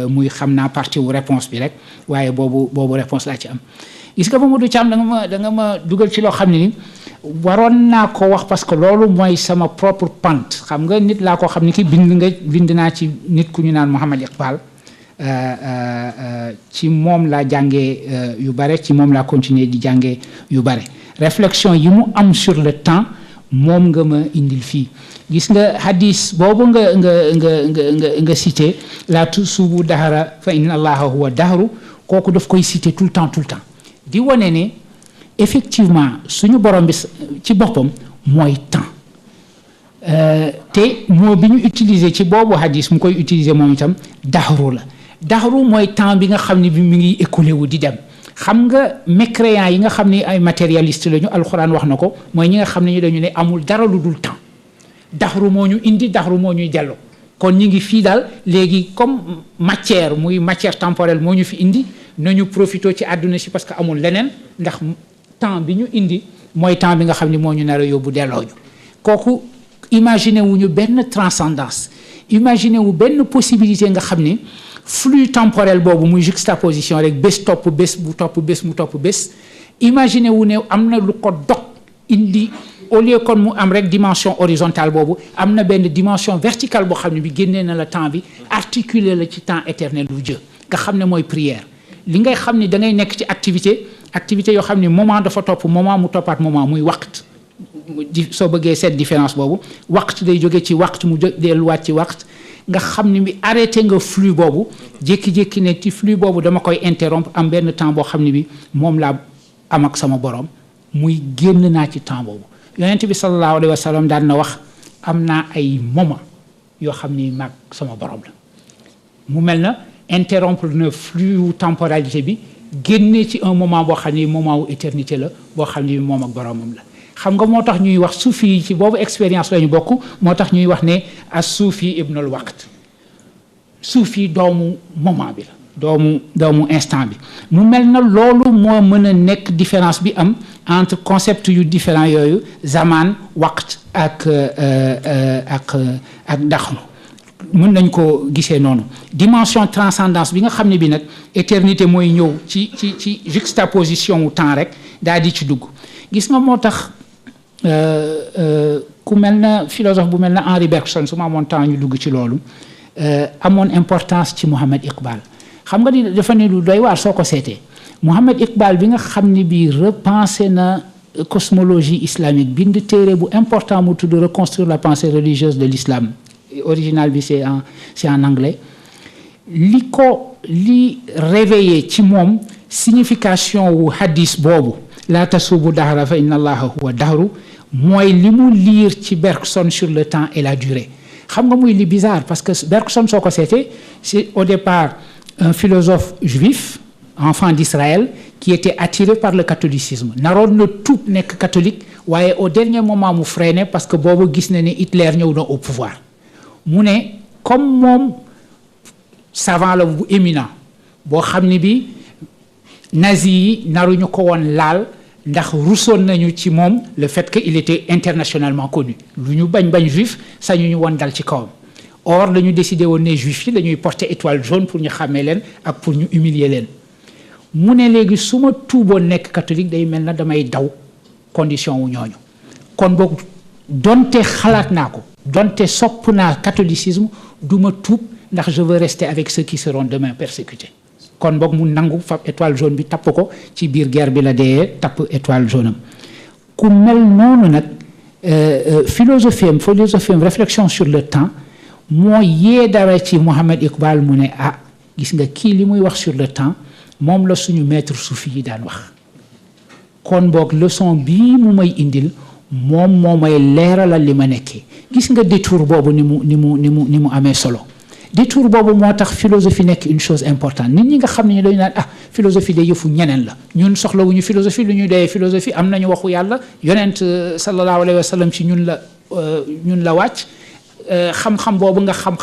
muy xam naa partie wu réponse bi rek waaye boobu réponse laa ci am gis nga Mamadou Thiam da nga ma dugal ci loo xam ne ni waroon naa ko wax parce que loolu mooy sama propre pente xam nga nit laa koo xam ne ki bind naa ci nit ku ñu naan Mouhamad Iqbal ci moom laa jàngee yu bare ci moom laa continuer di jàngee yu bare réflexion yi mu am sur le temps moom nga ma indil fii gis nga hadis boobu nga cité la tusubu dahara fa inna allaha huwa dahru kooku daf koy cité tout le temps di wane ne effectivement suñu borom bi ci boppam mooy temps te moo bi ñu utiliser ci boobu hadis mu koy utiliser moom itam dahru la dahru mooy temps bi nga xam ne bi mu ngi écoulé wu di dem xam nga mécréants yi nga xam ne ay matérialiste lañu alxuraan wax na ko mooy ñi nga xam ne ñu dañu ne amul dara lu dul temps daxru moo ñu indi daxru moo ñuy delloo kon ñi ngi fii daal léegi comme matière muy matière temporelle moo ñu fi indi nañu profité ci àdduna si parce que amul leneen ndax temps bi ñu indi mooy temps bi nga xam ne moo ñu nar a yóbbu delloo ñu kooku imaginer wu ñu benn transcendance imaginer wu benn possibilité nga xam ni flux temporel boobu muy juxtaposition rek bés topp bés bu topp bés mu topp bés imaginer wu ne am na lu ko dog indi au lieu kon mu am rek dimension horizontale boobu am na benn dimension verticale boo xam ne bi génnee na la temps bi articulé la ci temps éternel lu Dieu nga xam ne mooy prière li ngay xam ni da ngay nekk ci activité yoo xam ne moment dafa topp moment mu toppaat moment muy waqt soo bëggee seet différence boobu waqt day jóge ci waqt mu delluwaat ci waqt nga xam ne bi arrêté nga flux boobu jékki-jékki ne ci flux boobu dama koy interrompre am benn temps boo xam ne bi moom laa am ak sama borom muy génn naa ci temps boobu yonent bi sallallahu alayhi wa sallam daan na wax am naa ay moment yoo xam ni maag sama borom la mu mel na interrompre na flux temporalité bi génne ci un moment boo xam ni moment wu éternité la boo xam ni moom ak boromam la xam nga moo tax ñuy wax suufi yi ci boobu expérience la ñu bokk moo tax ñuy wax ne as suufi ibnul waqt suufi doomu moment bi la doomu instant bi mu mel na loolu moo mën a nekk différence bi am entre concept yu différent yooyu zaman waqt ak daxlu mën nañ ko gisee noonu dimension transcendance bi nga xam ne bi nag éternité mooy ñëw ci juxtaposition wu temps rek daal di ci dugg gis nga moo tax ku mel na philosophe bu mel na Henri Bergson su ma amoon temps ñu dugg ci loolu amoon importance ci Mohamed Iqbal xam nga ni dafa ne lu doy waar soo ko seetee Mohamed Iqbal bi nga xam ni bi repensé na cosmologie islamique bind téere bu important mu tudd reconstruire la pensée religieuse de l'islam original bi c'est en anglais li réveillé ci moom signification wu hadis boobu la tasubu dahra fa inna allaha huwa dahru mooy li mu lire ci Bergson sur le temps et la durée xam nga muy li bizarre parce que Bergson soo ko seetee c'est au départ un philosophe juif enfant d'Israël qui était attiré par le catholicisme naroon na tuub nekk catholique waaye au dernier moment mu freiné parce que boobu gis na ne Hitler ñëw na au pouvoir mu ne comme moom savant la bu éminent boo xam ne bi nazi yi naruñu ko woon laal ndax rusoon nañu ci moom le fait que il était internationalement connu lu ñu bañ juif sañu ñu woon dal ci kawam or dañu décidé woon ne juif yi dañuy porter étoile jaune pour ñu xàmmee leen ak pour ñu humilier leen mu ne léegi su ma tuuboon nekk catholique day mel na damay daw condition wu ñooñu kon boog donte xalaat naa ko donte sopp naa catholicisme du ma tuub ndax je veux rester avec ceux qui seront demain persécutés kon boog mu nangu fab étoile jaune bi tapp ko ci biir guerre bi la dee tapp étoile jaune am ku mel noonu nag philosophie am réflexion sur le temps moo yee dara ci Mohamed Iqbal mu ne ah gis nga kii li muy wax sur le temps moom la suñu maître soufi yi daan wax kon boog leçon bii mu may indil moom moo may leeralal li ma nekkee gis nga détour boobu ni mu amee solo détour boobu moo tax philosophie nekk une chose importante nit ñi nga xam ne dañu naan philosophie day yëfu ñeneen la ñun soxlawuñu philosophie lu ñuy doyee philosophie am nañu waxu yàlla yonent sallallahu alayhi wa sallam ci ñun la wàcc xam-xam boobu nga xam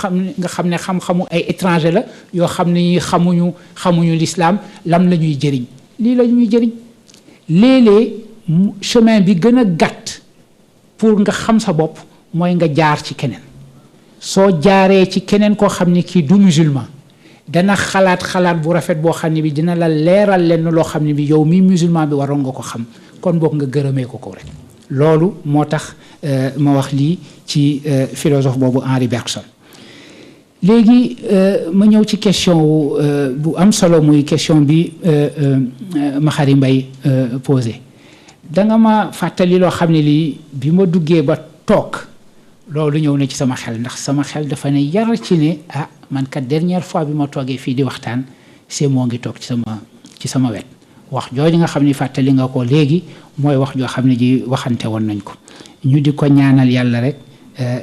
ne xam-xamu ay étranger la yoo xam ne ñi xamuñu l'islam lam la ñuy jëriñ lii la ñuy jëriñ léeg-léeg chemin bi gën a gàtt pour nga xam sa bopp mooy nga jaar ci keneen soo jaaree ci keneen koo xam ne kii du musulman dana xalaat bu rafet boo xam ne bi dina la leeral lenn loo xam ne bi yow mi musulman bi waroon nga ko xam kon boog nga gërëmee ko rek loolu moo tax ma wax lii ci philosophe boobu Henri Bergson léegi ma ñëw ci question bu am solo muy question bi Makhari Mbaye posé da nga ma fàttali loo xam ne lii bi ma duggee ba toog loolu ñëw na ci sama xel ndax sama xel dafa ne yar ci ne man kat dernière fois bi ma toogee fii di waxtaan c'est moo ngi toog ci sama wet wax jooju nga xam ni fàttali nga ko léegi mooy wax joo xam ne ji waxante woon nañ ko ñu di ko ñaanal yàlla rek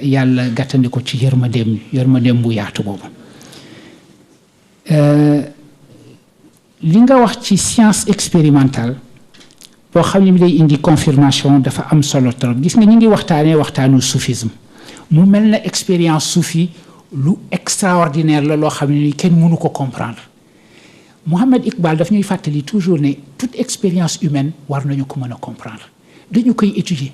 yàlla gàttandi ko ci yërmandeem bu yaatu boobu li nga wax ci science expérimentale boo xam ne bi day indi confirmation dafa am solo trop gis nga ñu ngi waxtaanu soufisme mu mel na expérience soufi lu extraordinaire la loo xam ne ni kenn mënu ko comprendre Mohamed Iqbal daf ñuy fàttali toujours ne toute expérience humaine war nañu ko mën a comprendre dañu koy étudier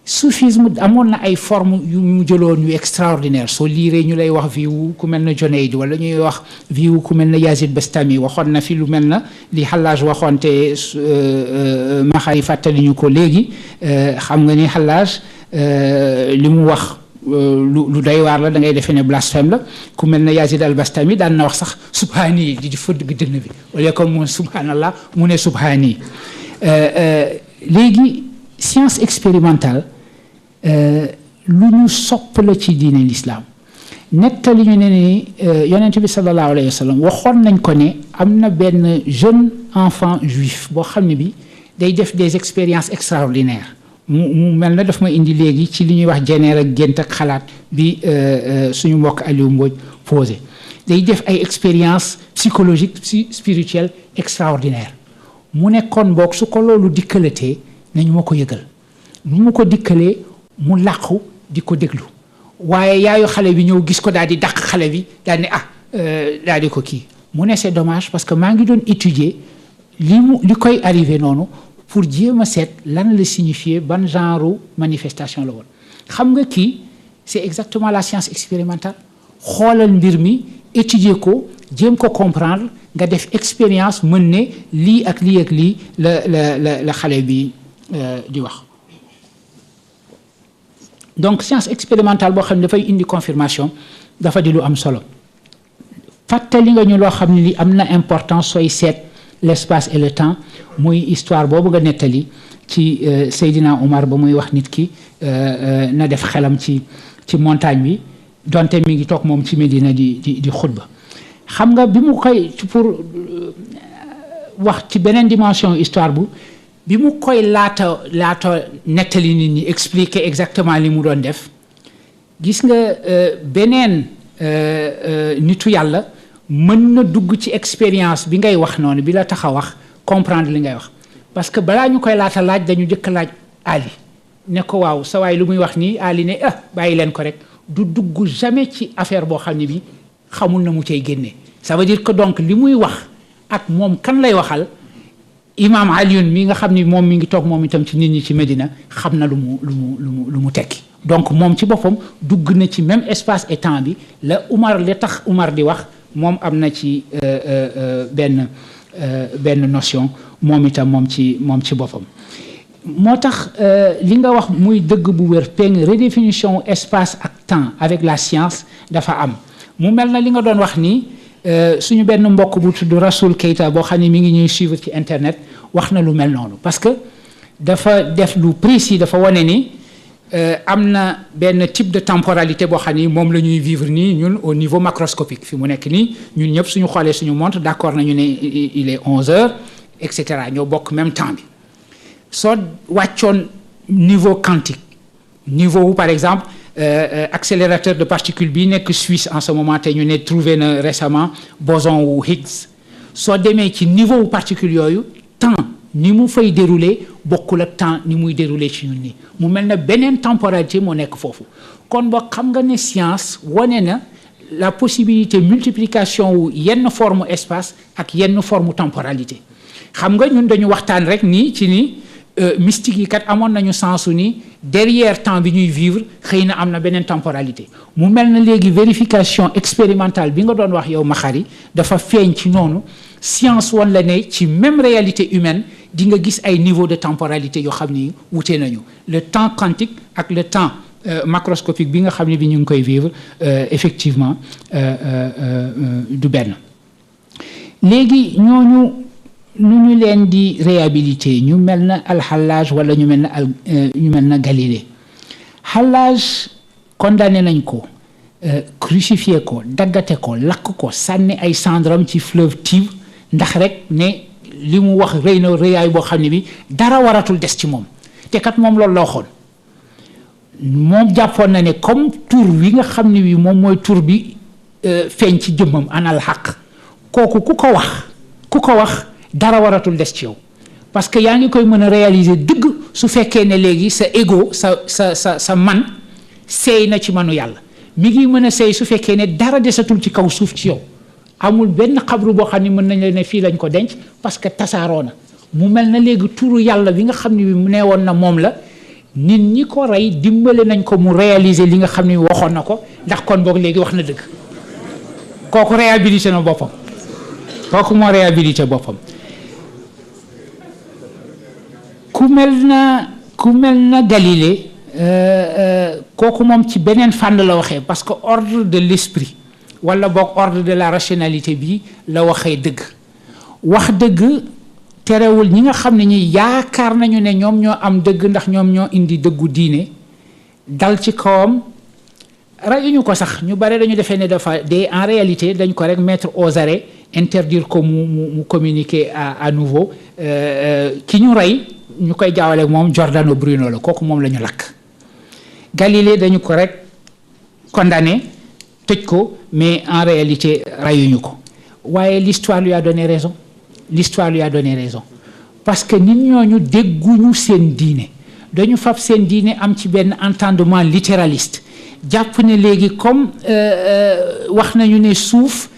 soufisme amoon na ay formes yu mu jëloon yu extraordinaire soo liiree ñu lay wax vie wu ku mel na Junayd wala ñuy wax vie wu ku mel na Yazid Bastami waxoon na fi lu mel na li Hallaj waxoon te maxay fàttali ñu ko léegi xam nga ni Hallaj li mu wax lu doy waar la da ngay defee ne blasphème la ku mel ne Yazid al Bastami daan na wax sax subhaani yi di fëgg dënn bi wala comme mu subhanallah mu ne subhaani léegi science expérimentale lu ñu sopp la ci diine l'islam nettali ñu ne ni yonent bi sallallahu alayhi wa sallam waxoon nañ ko ne am na benn jeune enfant juif boo xam ne bi day def des expériences extraordinaires mu mel na daf ma indi léegi ci li ñuy wax jeneer ak gént ak xalaat bi suñu mbokk Aliou Mbodj posé day def ay expériences psychologiques spirituelles extraordinaires mu nekkoon boog su ko loolu dikkalatee nañu ma ko yëgal nu mu ko dikkalee mu làqu di ko déglu waaye yaayu xale bi ñëw gis ko daal di dàq xale bi daal ne daal di ko kii mu ne c'est dommage parce que maa ngi doon étudier li koy arrivé noonu pour jéem a seet lan la signifier ban genre manifestation la woon xam nga kii c'est exactement la science expérimentale xoolal mbir mi étudier ko jéem ko comprendre nga def expérience mën ne lii ak lii ak lii la xale bi di wax donc science expérimentale boo xam ne dafay indi confirmation dafa di lu am solo fàttali nga ñu loo xam ne li am na importance sooy seet l'espace et le temps muy histoire boobu nga nettali ci Seydina Omar ba muy wax nit ki na def xelam ci montagne bi donte mi ngi toog moom ci Médina di xutba xam nga bi mu koy pour wax ci beneen dimension histoire bi mu koy laata nettali nit ñi expliquer exactement li mu doon def gis nga beneen nitu yàlla mën na dugg ci expérience bi ngay wax noonu bi la tax a wax comprendre li ngay wax parce que balaa ñu koy laata laaj dañu jëkk laaj Ali ne ko waaw sa waay lu muy wax nii Ali ne bàyyi leen ko rek du dugg jamais ci affaire boo xam ne bi xamul na mu cay génne ça veut dire que donc li muy wax ak moom kan lay waxal imam Alioune mi nga xam ni moom mi ngi toog moom itam ci nit ñi ci Médina xam na lu mu tekki donc moom ci boppam dugg na ci même espace et temps bi la tax Umar di wax moom am na ci benn notion moom itam moom ci boppam moo tax li nga wax muy dëgg bu wér péng redéfinition espace ak temps avec la science dafa am mu mel na li nga doon wax nii suñu benn mbokk bu tudd Rasoul Keita boo xam ne mi ngi ñuy suivre ci internet wax na lu mel noonu parce que dafa def lu précis dafa wane ni am na benn type de temporalité boo xam ni moom la ñuy vivre nii ñun au niveau macroscopique fi mu nekk nii ñun ñëpp suñu xoolee suñu montre d'accord nañu ne il est 11 heures et cetera ñoo bokk même temps bi soo wàccoon niveau quantique niveau par exemple accélérateur de particules bi nekk Suisse en ce moment te ñu ne trouvé na récemment boson wu Higgs soo demee ci niveau wu particules yooyu temps ni mu fay dérouler bokkul ak temps ni muy dérouler ci ñun nii mu mel na beneen temporalité moo nekk foofu kon boo xam nga ne science wane na la possibilité multiplication wu yenn forme espace ak yenn forme temporalité xam nga ñun dañu waxtaan rek nii ci ni mystique yi kat amoon nañu sensu ni derrière temps bi ñuy vivre xëy na am na beneen temporalité mu mel na léegi vérification expérimentale bi nga doon wax yow Makhari dafa feeñ ci noonu science wan la ne ci même réalité humaine di nga gis ay niveau de temporalité yoo xam ni wute nañu le temps quantique ak le temps macroscopique bi nga xam ne bi ñu ngi koy vivre effectivement du benn léegi ñooñu nu ñu leen di réhabilité ñu mel na al-Hallaj wala ñu mel na Galilée Hallaj condamné nañ ko crucifié ko daggate ko lakk ko sànni ay cendram ci fleuve Tibre ndax rek ne li mu wax rëy na rëyaay boo xam ne bi dara waratul des ci moom te kat moom loolu la waxoon moom jàppoon na ne comme tur wi nga xam ne bi moom mooy tur bi feeñ ci jëmmam anal xaq kooku ku ko wax dara waratul des ci yow parce que yaa ngi koy mën a réaliser dëgg su fekkee ne léegi sa ego sa man seey na ci manu yàlla mi ngi mën a seey su fekkee ne dara desatul ci kaw suuf ci yow amul benn xabru boo xam ne mën nañ la ne fii lañ ko denc parce que tasaaroo na mu mel na léegi turu yàlla bi nga xam ne bi mu nee woon na moom la nit ñi ko rey dimbale nañ ko mu réaliser li nga xam ne waxoon na ko ndax kon boog léegi wax na dëgg kooku réhabilité na boppam kooku moo réhabilité boppam ku mel na Galilée kooku moom ci beneen fànn la waxee parce que ordre de l'esprit wala boog ordre de la rationalité bi la waxee dëgg wax dëgg terewul ñi nga xam ne ñi yaakaar nañu ne ñoom ñoo am dëgg ndax ñoom ñoo indi dëggu diine dal ci kawam rayuñu ko sax ñu bare dañu defee ne dafa dee en réalité dañ ko rek mettre aux arrêts interdire ko mu communiquer à nouveau ki ñu rey ñu koy jaawale moom Giordano Bruno la kooku moom la ñu lakk Galilée dañu ko rek condamné tëj ko mais en réalité rayuñu ko waaye l'histoire lui a donné raison parce que nit ñooñu dégguñu seen diine dañu fab seen diine am ci benn entendement littéraliste jàpp ne léegi comme wax nañu ne suuf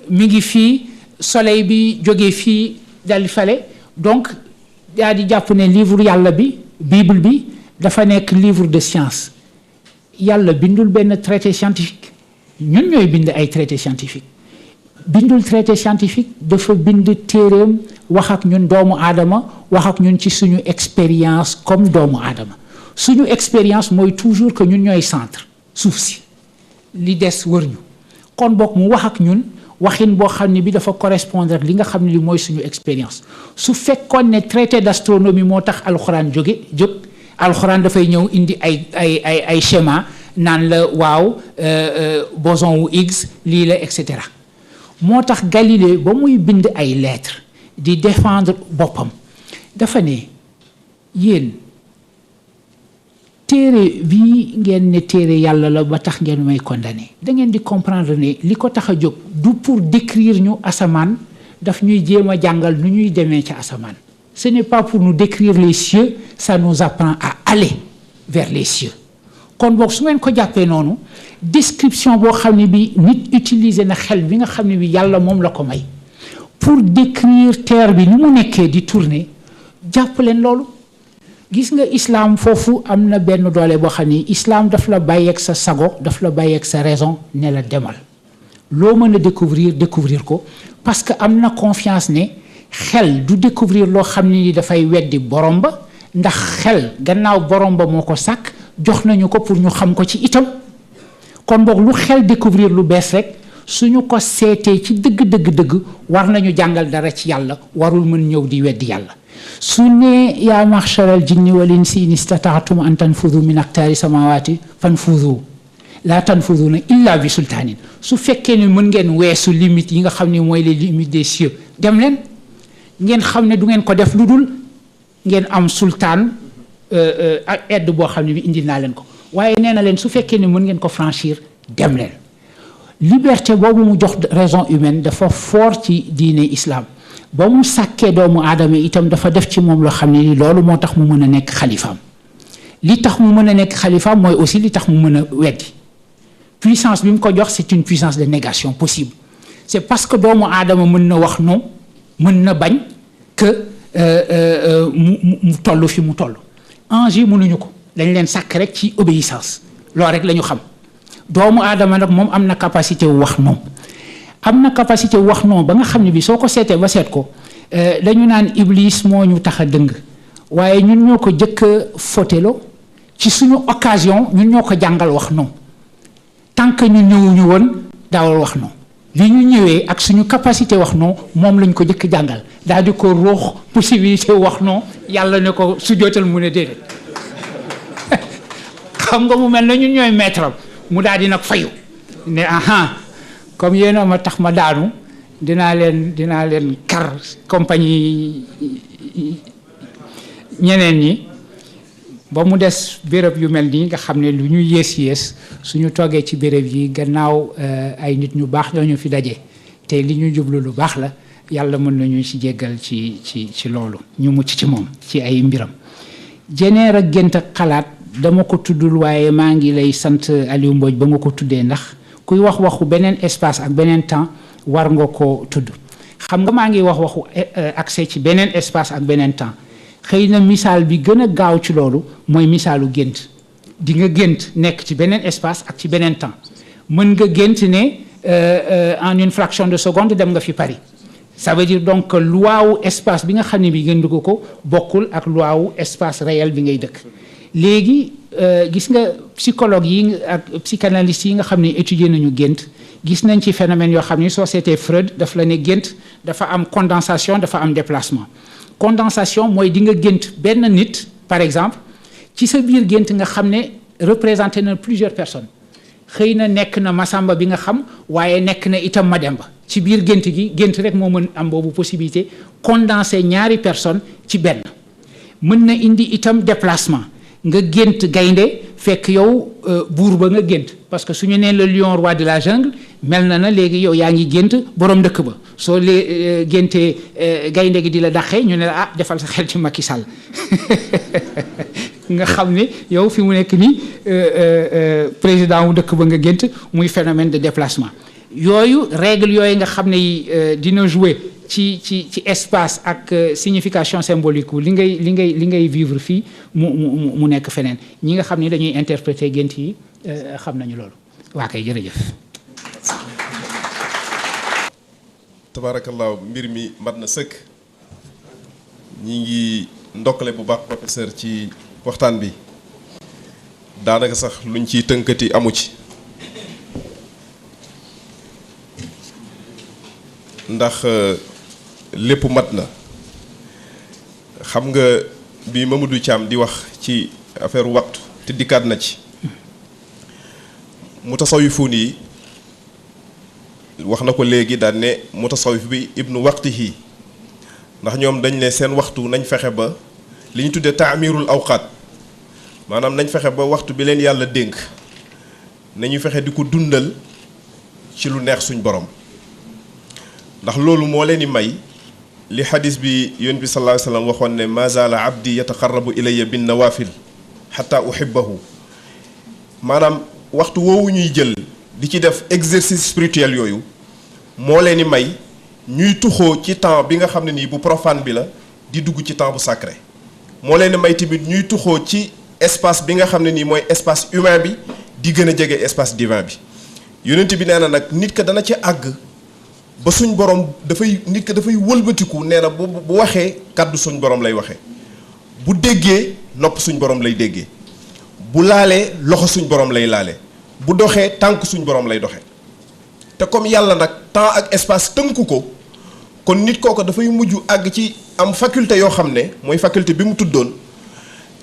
mi ngi fii soleil bi jógee fii dal fale donc daa di jàpp ne livre yàlla bi bible bi dafa nekk livre de science yàlla bindul benn traité scientifique ñun ñooy bind ay traité scientifique bindul traité scientifique dafa bind téeréem wax ak ñun doomu aadama wax ak ñun ci suñu expérience comme doomu aadama suñu expérience mooy toujours que ñun ñooy centre suuf si li des wër ñu kon boog mu wax ak ñun waxin boo xam ne bi dafa correspondre ak li nga xam ne li mooy suñu expérience su fekkoon ne traité d'astronomie moo tax alxuraan jóg alxuraan dafay ñëw indi ay schéma naan la waaw boson wu Higgs lii la et cetera moo tax Galilée ba muy bind ay lettres di défendre boppam dafa ne yéen téere bii ngeen ne téere yàlla la ba tax ngeen may condamné da ngeen di comprendre ne li ko tax a jóg du pour décrire ñu asamaan daf ñuy jéem a jàngal nu ñuy demee ca asamaan ce n'est pas pour nous décrire les cieux ça nous apprend à aller vers les cieux kon boog su ngeen ko jàppee noonu description boo xam ne bi nit utiliser na xel bi nga xam ne bi yàlla moom la ko may pour décrire terre bi ni mu nekkee di tourner jàpp leen loolu gis nga islam foofu am na benn doole boo xam ni islam daf la bàyyeeg sa sago daf la bàyyeeg sa raison ne la demal loo mën a découvrir ko parce que am na confiance ne xel du découvrir loo xam ne ni dafay weddi borom ba ndax xel gannaaw borom ba moo ko sàkk jox nañu ko pour ñu xam ko ci itam kon boog lu xel découvrir lu bees rek suñu ko seetee ci dëgg war nañu jàngal dara ci yàlla warul mën ñëw di weddi yàlla su ne yaa maxcharal jinni wal insi in istataatum an tanfudu min aqtaari samawati fanfudu laa tanfuduna illa bi sultaanin su fekkee ne mën ngeen weesu limite yi nga xam ne mooy les limites des cieux dem leen ngeen xam ne du ngeen ko def lu dul ngeen am sultaan ak aide boo xam ne bi indi naa leen ko waaye nee na leen su fekkee ne mën ngeen ko franchir dem leen liberté boobu mu jox raison humaine dafa fort ci diine islam ba mu sàkkee doomu aadama itam dafa def ci moom loo xam ne ni loolu moo tax mu mën a nekk xalifaam li tax mu mën a nekk xalifaam mooy aussi li tax mu mën a weddi puissance bi mu ko jox c'est une puissance de négation possible c'est parce que doomu aadama mën na wax non mën na bañ que mu toll fi mu toll ange yi mënuñu ko dañ leen sàkk rek ci obéissance loolu rek la ñu xam doomu aadama nag moom am na capacité wu wax non am na capacité wu wax non ba nga xam ne bi soo ko seetee ba seet ko dañu naan iblis moo ñu tax a dëng waaye ñun ñoo ko jëkk a fotelo ci suñu occasion ñun ñoo ko jàngal wax non tant que ñun ñëwuñu woon daawal wax non li ñu ñëwee ak suñu capacité wax non moom lañ ko jëkk jàngal daal di ko ruux possibilité wax non yàlla ne ko su jootal mu ne déedéet xam nga mu mel na ñun ñooy maître am mu daal di nag fayu ne aha comme yéen a ma tax ma daanu dinaa leen kar compagnie ñeneen ñi ba mu des béréb yu mel nii nga xam ne lu ñu yées suñu toogee ci béréb yi gannaaw ay nit ñu baax ñoo ñu fi daje te li ñu jublu lu baax la yàlla mën nañu ci jéggal ci loolu ñu mucc ci moom ci ay mbiram jeneer ak gént ak xalaat dama ko tuddul waaye maa ngi lay sant Aliou Mbodj ba nga ko tuddee ndax kuy wax waxu beneen espace ak beneen temps war nga ko tudd xam nga maa ngi wax waxu accès ci beneen espace ak beneen temps xëy na misaal bi gën a gaaw ci loolu mooy misaalu gént di nga gént nekk ci beneen espace ak ci beneen temps mën nga gént ne en une fraction de seconde dem nga fi Paris ça veut dire donc que loi wu espace bi nga xam ne bi gën ko bokkul ak loi wu espace réel bi ngay dëkk léegi gis nga psychologue yi ak psychanalyste yi nga xam ne étudier nañu gént gis nañ ci phénomène yoo xam ne soo seetee Freud daf la ne gént dafa am condensation dafa am déplacement condensation mooy di nga gént benn nit par exemple ci sa biir gént nga xam ne représenté na plusieurs personnes xëy na nekk na Masamba bi nga xam waaye nekk na itam Mademba ci biir gént gi gént rek moo mën am boobu possibilité condenser ñaari personnes ci benn mën na indi itam déplacement nga gént gaynde fekk yow buur ba nga gént parce que su ñu nee le lion roi de la jungle mel na léegi yow yaa ngi gént borom dëkk ba soo lee géntee gaynde gi di la dàqee ñu ne la ah defal sa xel ci Macky Sall nga xam ne yow fi mu nekk nii président wu dëkk ba nga gént muy phénomène de déplacement yooyu règle yooyu nga xam ne dina jouer ci espace ak signification symbolique wu li ngay vivre fii mu nekk feneen ñi nga xam ne dañuy interpréter gént yi xam nañu loolu waa kay jërëjëf. tabaarakallaahu mbir mi mat na sëkk ñi ngi ndokkale bu baax professeur ci waxtaan bi daanaka sax luñ ciy tënkati amu ci ndax lépp mat na xam nga bi Mamadou Thiam di wax ci affaire waxtu te dikkaat na ci mutasawifuun yi wax na ko léegi daan ne mutasawif bi ibnu waqtihi ndax ñoom dañ ne seen waxtu nañ fexe ba li ñu tuddee taamirul awqaat maanaam nañ fexe ba waxtu bi leen yàlla dénk nañu fexe di ko dundal ci lu neex suñ borom ndax loolu moo leen di may li xadis bi yonent bi sallallahu alayhi wa sallam waxoon ne ma zaala abdi yataqarrabu ilayya bin nawafil xata uhibbahu maanaam waxtu woowu ñuy jël di ci def exercice spirituel yooyu moo leen di may ñuy tuxoo ci temps bi nga xam ne nii bu profane bi la di dugg ci temps bu sacré moo leen di may tamit ñuy tuxoo ci espace bi nga xam ne nii mooy espace humain bi di gën a jege espace divin bi yonent bi nee na nag nit ka dana ci àgg ba suñ borom dafay nit ka dafay wëlbatiku nee na bu waxee kàddu suñ borom lay waxee bu déggee nopp suñ borom lay déggee bu laalee loxo suñ borom lay laale bu doxee tànk suñ borom lay doxee te comme yàlla nag temps ak espace tënku ko kon nit kooko dafay mujj àgg ci am faculté yoo xam ne mooy faculté bi mu tuddoon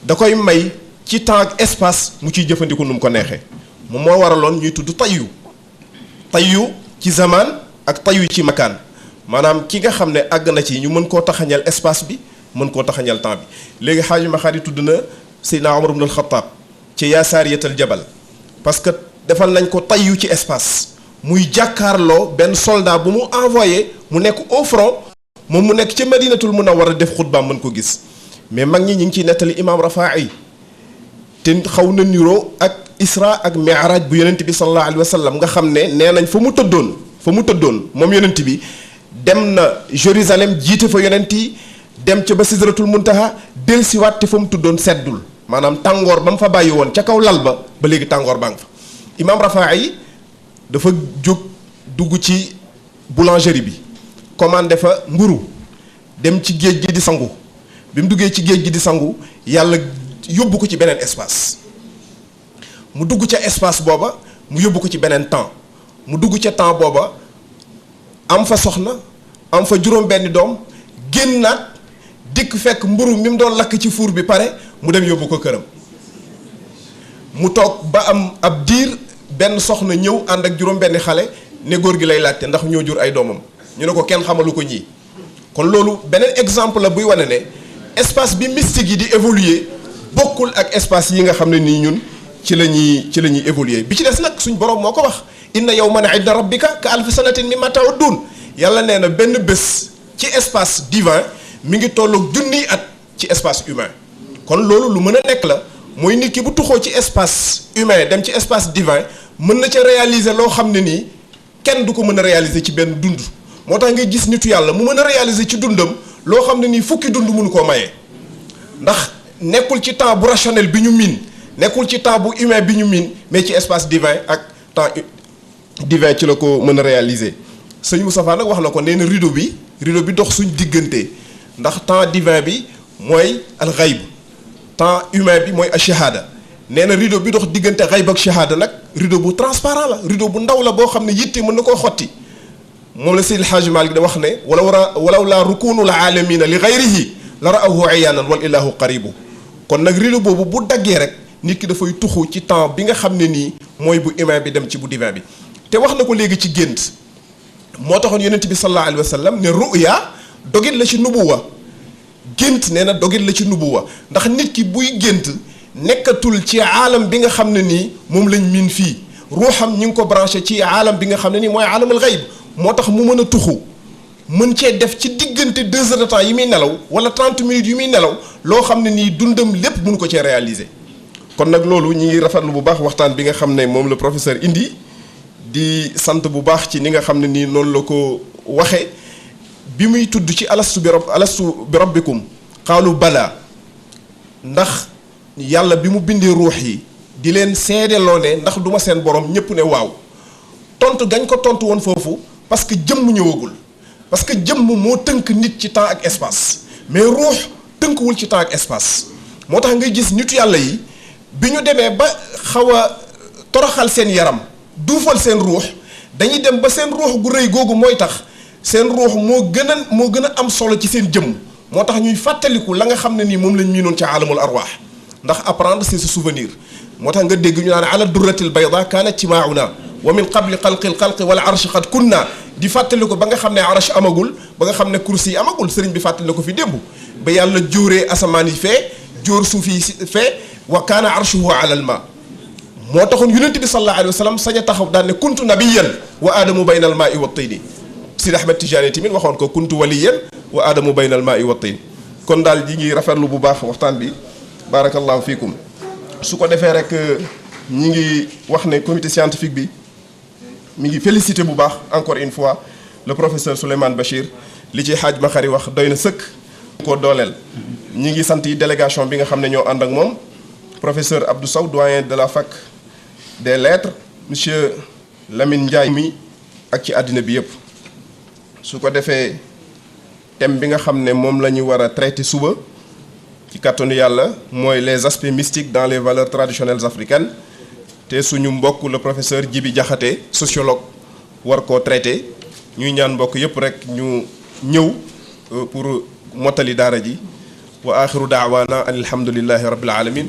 da koy may ci temps ak espace mu ciy jëfandiku nu mu ko neexee moom moo waraloon ñuy tudd tayyu ci zaman ak tayyu ci makaan maanaam ki nga xam ne àgg na ci ñu mën koo taxañal espace bi mën koo taxañal temps bi léegi xaaju ma xaari tudd na Seydina Omar ibn al-Khattab ci yaa saariyatal jabal parce que defal nañ ko tayyu ci espace muy jàkkaarloo benn soldat bu mu envoyé mu nekk au front moom mu nekk ca Madinatul Munawwara def xutbaam mën ko gis mais mag ñi ñu ngi ciy nettali imaam Rafaa'i te xaw na niroo ak Isra ak Mi'raj bu yonent bi sallallahu alayhi wa sallam nga xam ne nee nañ fa mu tëddoon moom yonent bi dem na Jérusalem jiite fa yonent yi dem ca ba Sidratul Muntaha dellusiwaat te fa mu tuddoon seddul maanaam tàngoor ba mu fa bàyyi woon ca kaw lal ba léegi tàngoor baa ngi fa imaam Rafaa'i dafa jóg dugg ci boulangerie bi commandé fa mburu dem ci géej gi di sangu bi mu duggee ci géej gi di sangu yàlla yóbbu ko ci beneen espace mu dugg ca espace booba mu yóbbu ko ci beneen temps mu dugg ca temps booba am fa soxna am fa juróom-benni doom génnaat dikk fekk mburu mi mu doon lakk ci fuur bi pare mu dem yóbbu ko këram mu toog ba am ab diir benn soxna ñëw ànd ak juróom-benni xale ne góor gi lay laajte ndax ñoo jur ay doomam ñu ne ko kenn xamalu ko ñii kon loolu beneen exemple la buy wane ne espace bi mystique yi di évoluer bokkul ak espace yi nga xam ne nii ñun ci la ñuy évoluer bi ci des nag suñ borom moo ko wax inna yawman inda rabbika ka alfi sanatin mimma ta'uddun yàlla nee na benn bés ci espace divin mi ngi tolloog junniy at ci espace humain kon loolu lu mën a nekk la mooy nit ki bu tuxoo ci espace humain dem ci espace divin mën na ca réaliser loo xam ne nii kenn du ko mën a réaliser ci benn dund. moo tax ngay gis nitu yàlla mu mën a réaliser ci dundam loo xam ne nii fukki dund mënu koo maye ndax nekkul ci temps bu rationnel bi ñu miin nekkul ci temps bu humain bi ñu miin mais ci espace divin ak temps divin ci la ko mën a réaliser. sëñ Moustapha nag wax na ko nee na rideau bi dox suñ diggante ndax temps divin bi mooy al xayb temps humain bi mooy al shahada nee na rideau bi dox diggante xayb ak shahada nag rideau bu transparent la rideau bu ndaw la boo xam ne yitte mën na koo xotti moom la Seydi El Hadji Malick da wax ne walaw laa rukunul aalamina li xayrihi la ra'awhu ayaanan wal ilahu qaribu kon nag rideau boobu bu daggee rek nit ki dafay tuxu ci temps bi nga xam ne nii mooy bu humain bi dem ci bu divin bi te wax na ko léegi ci gént moo taxoon yonent bi sallallahu alayhi wa sallam ne ruya dogit la ci nubuwa gént nee na dogit la ci nubuwa ndax nit ki buy gént nekkatul ci aalam bi nga xam ne nii moom lañ miin fii ruuxam ñi ngi ko branché ci aalam bi nga xam ne nii mooy aalamul xayb moo tax mu mën a tuxu mën cee def ci diggante 2 heures de temps yi muy nelaw wala 30 minutes yi muy nelaw loo xam ne nii dundam lépp mënu ko cee réaliser. kon nag loolu ñi ngi rafetlu bu baax waxtaan bi nga xam ne moom la professeur indi di sant bu baax ci ni nga xam ne nii noonu la ko waxee bi muy tudd ci alastu bi rabbikum qaalu bala ndax yàlla bi mu bindee ruux yi di leen seedeloo ne ndax du ma seen borom ñëpp ne waaw tontu gañ ko tontu woon foofu parce que jëmm ñëwagul parce que jëmm moo tënk nit ci temps ak espace mais ruux tënkuwul ci temps ak espace moo tax ngay gis nitu yàlla yi bi ñu demee ba xaw a toroxal seen yaram duufal seen ruux dañuy dem ba seen ruux gu rëy googu mooy tax seen ruux moo gën a am solo ci seen jëmm moo tax ñuy fàttaliku la nga xam ne nii moom lañ miinoon ci aalamul arwaax ndax apprendre c'est se souvenir moo tax nga dégg ñu naan ala durratil bayda kaanat timaauna wa min qabli xalqi wala arsh qad kunna di fàttaliku ba nga xam ne arsh amagul ba nga xam ne kursi yi amagul sëriñ bi fàttali ko fi démb ba yàlla jóoree asamaan yi fee jóor suuf yi fee wa kaana arshuhu ala al ma moo taxoon yonent bi sallallahu alayhi wa sallam sañ a taxaw daan ne kuntu nabiyan wa aadamu bayna al maai wa tayni Sidi Ahmed Tidiane tamit waxoon ko kuntu waliyan wa aadamu bayna al maai wa tayni kon daal ji ngi rafetlu bu baax waxtaan bi barakallahu fiikum su ko defee rek ñi ngi wax ne comité scientifique bi mi ngi félicité bu baax encore une fois le professeur Souleymane Bachir li ci xaaj ma xari wax doy na sëkk ko dooleel ñi ngi sant yi délégation bi nga xam ne ñoo ànd ak moom professeur Abdou Sow doyen de la fac des lettres monsieur Lamine Ndiaye mi ak ci àddina bi yëpp su ko defee thème bi nga xam ne moom la ñu war a traité suba ci kàttanu yàlla mooy les aspects mystiques dans les valeurs traditionnelles africaines te suñu mbokk le professeur Djibi Diakhaté sociologue war koo traité ñuy ñaan mbokk yëpp rek ñu ñëw pour mottali daara ji wa axiru daawaana an alhamdulillahi rabbil alamin